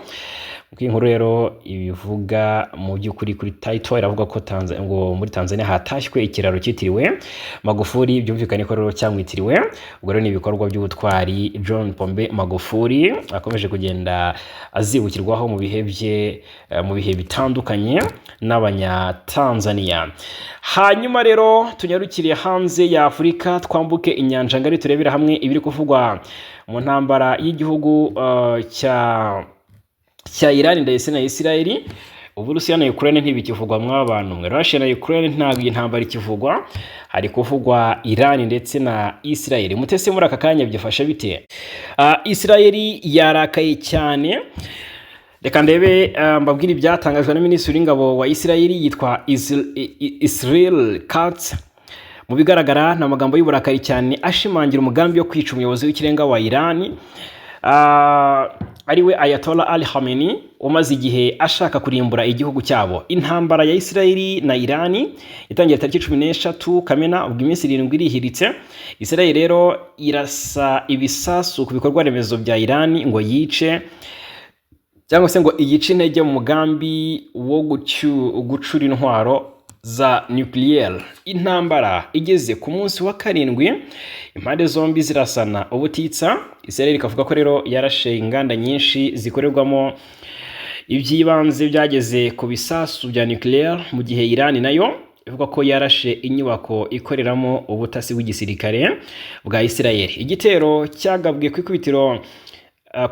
Uko inkuru rero ibivuga mu by'ukuri, kuri title iravuga ko ngo muri Tanzania hatashywe ikiraro cyitiriwe Magufuli, byumvikane ko rero cyamwitiriwe. Ubwo rero ni ibikorwa by'ubutwari John Pombe Magufuli akomeje kugenda azibukirwaho mu bihe bye, mu bihe bitandukanye n'Abanyatanzania. Hanyuma rero tunyarukire hanze ya Afurika, twambuke inyanja ngari, turebera hamwe ibiri kuvugwa mu ntambara y'igihugu cya Iran ndetse na Israel. Uburusiya na Ukraine ntibikivugwa mw'abantu mwe. Russia na Ukraine ntabwo iyi ntambara ikivugwa, hari kuvugwa Iran ndetse na Israel. Mutese muri aka kanya byifashe bite? Israel yarakaye cyane. Reka ndebe, mbabwire ibyatangajwe na minisitiri w'ingabo wa Israel yitwa Israel Katz. Mu bigaragara ni amagambo y'uburakari cyane ashimangira umugambi wo kwica umuyobozi w'ikirenga wa Iran, ariwe Ayatollah Ali Khamenei, umaze igihe ashaka kurimbura igihugu cyabo. Intambara ya Israel na Iran itangiye tariki 13 Kamena, ubwo iminsi 7 irihiritse. Israel rero irasa ibisasu ku bikorwa remezo bya Iran ngo yice cyangwa se ngo iyice intege mu mugambi wo gucura intwaro za nucléaire. Intambara igeze ku munsi wa karindwi, impande zombi zirasana ubutitsa. Israel ikavuga ko rero yarashe inganda nyinshi zikorerwamo iby'ibanze byageze ku bisasu bya nucléaire, mu gihe Iran nayo ivuga ko yarashe inyubako ikoreramo ubutasi bw'igisirikare bwa Israel. Igitero cyagabwe ku ikubitiro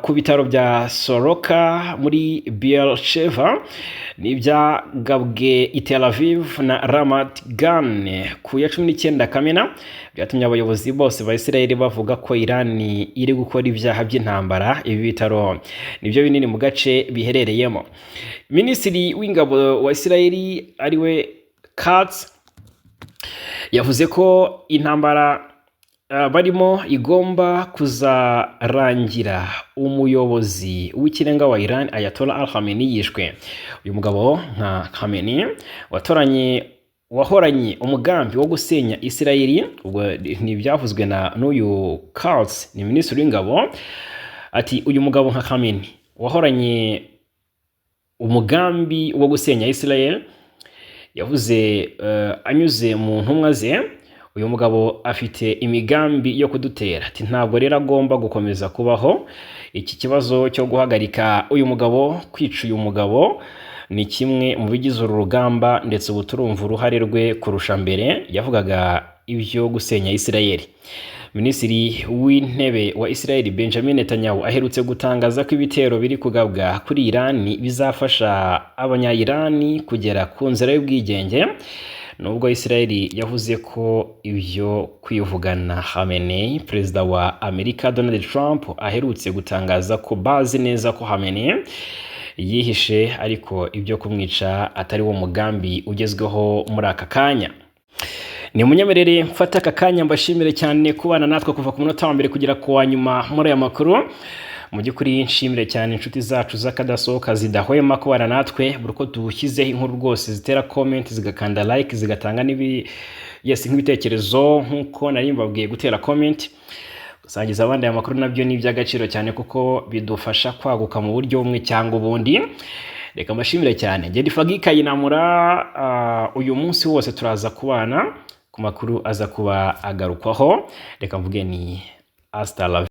ku bitaro bya Soroka muri Beersheva n'ibyagabwe i Tel Aviv na Ramat Gan ku ya 19 Kamena byatumye abayobozi bose ba Israel bavuga ko Iran iri gukora ibyaha by'intambara. Ibi bitaro nibyo binini mu gace biherereyemo. Minisitiri w'ingabo wa Israel ariwe Katz yavuze ko intambara barimo igomba kuzarangira umuyobozi w'ikirenga wa Iran Ayatollah Al Khamenei yishwe. Uyu mugabo nka Khamenei watoranye wahoranye umugambi wo gusenya Israel, ubwo ni ibyavuzwe na n'uyu Katz, ni minisitiri w'ingabo. Ati uyu mugabo nka Khamenei wahoranye umugambi wo gusenya Israel, yavuze anyuze mu ntumwa ze, uyu mugabo afite imigambi yo kudutera. Ati ntabwo rero agomba gukomeza kubaho. Iki kibazo cyo guhagarika uyu mugabo, kwica uyu mugabo, ni kimwe mu bigize uru rugamba, ndetse ubu turumva uruhare rwe kurusha mbere. Yavugaga ibyo gusenya Israel. Minisitiri w'intebe wa Israel Benjamin Netanyahu aherutse gutangaza ko ibitero biri kugabwa kuri Iran bizafasha abanya-Iran kugera ku nzira y'ubwigenge, nubwo Israel yavuze ko ibyo kwivugana Khamenei. Perezida wa Amerika Donald Trump aherutse gutangaza ko bazi neza ko Khamenei Yihishe, ariko ibyo kumwica atari wo mugambi ugezweho muri aka kanya. Ni munyemerere mfata aka kanya mbashimire cyane kubana natwe kuva ku munota wa mbere kugera ku wa nyuma muri aya makuru. Mu by'ukuri nshimire cyane inshuti zacu z'akadasohoka zidahwema kubana natwe buri uko dushyizeho inkuru. Rwose zitera comment, zigakanda like, zigatanga n'ibi, yes, nk'ibitekerezo. Nk'uko nari mbabwiye, gutera comment, gusangiza abandi aya makuru nabyo ni iby'agaciro cyane, kuko bidufasha kwaguka mu buryo bumwe cyangwa ubundi. Reka mbashimire cyane. Ngende Fagi Kayinamura. Uyu munsi wose turaza kubana ku makuru aza kuba agarukwaho. Reka mvuge ni hasta la.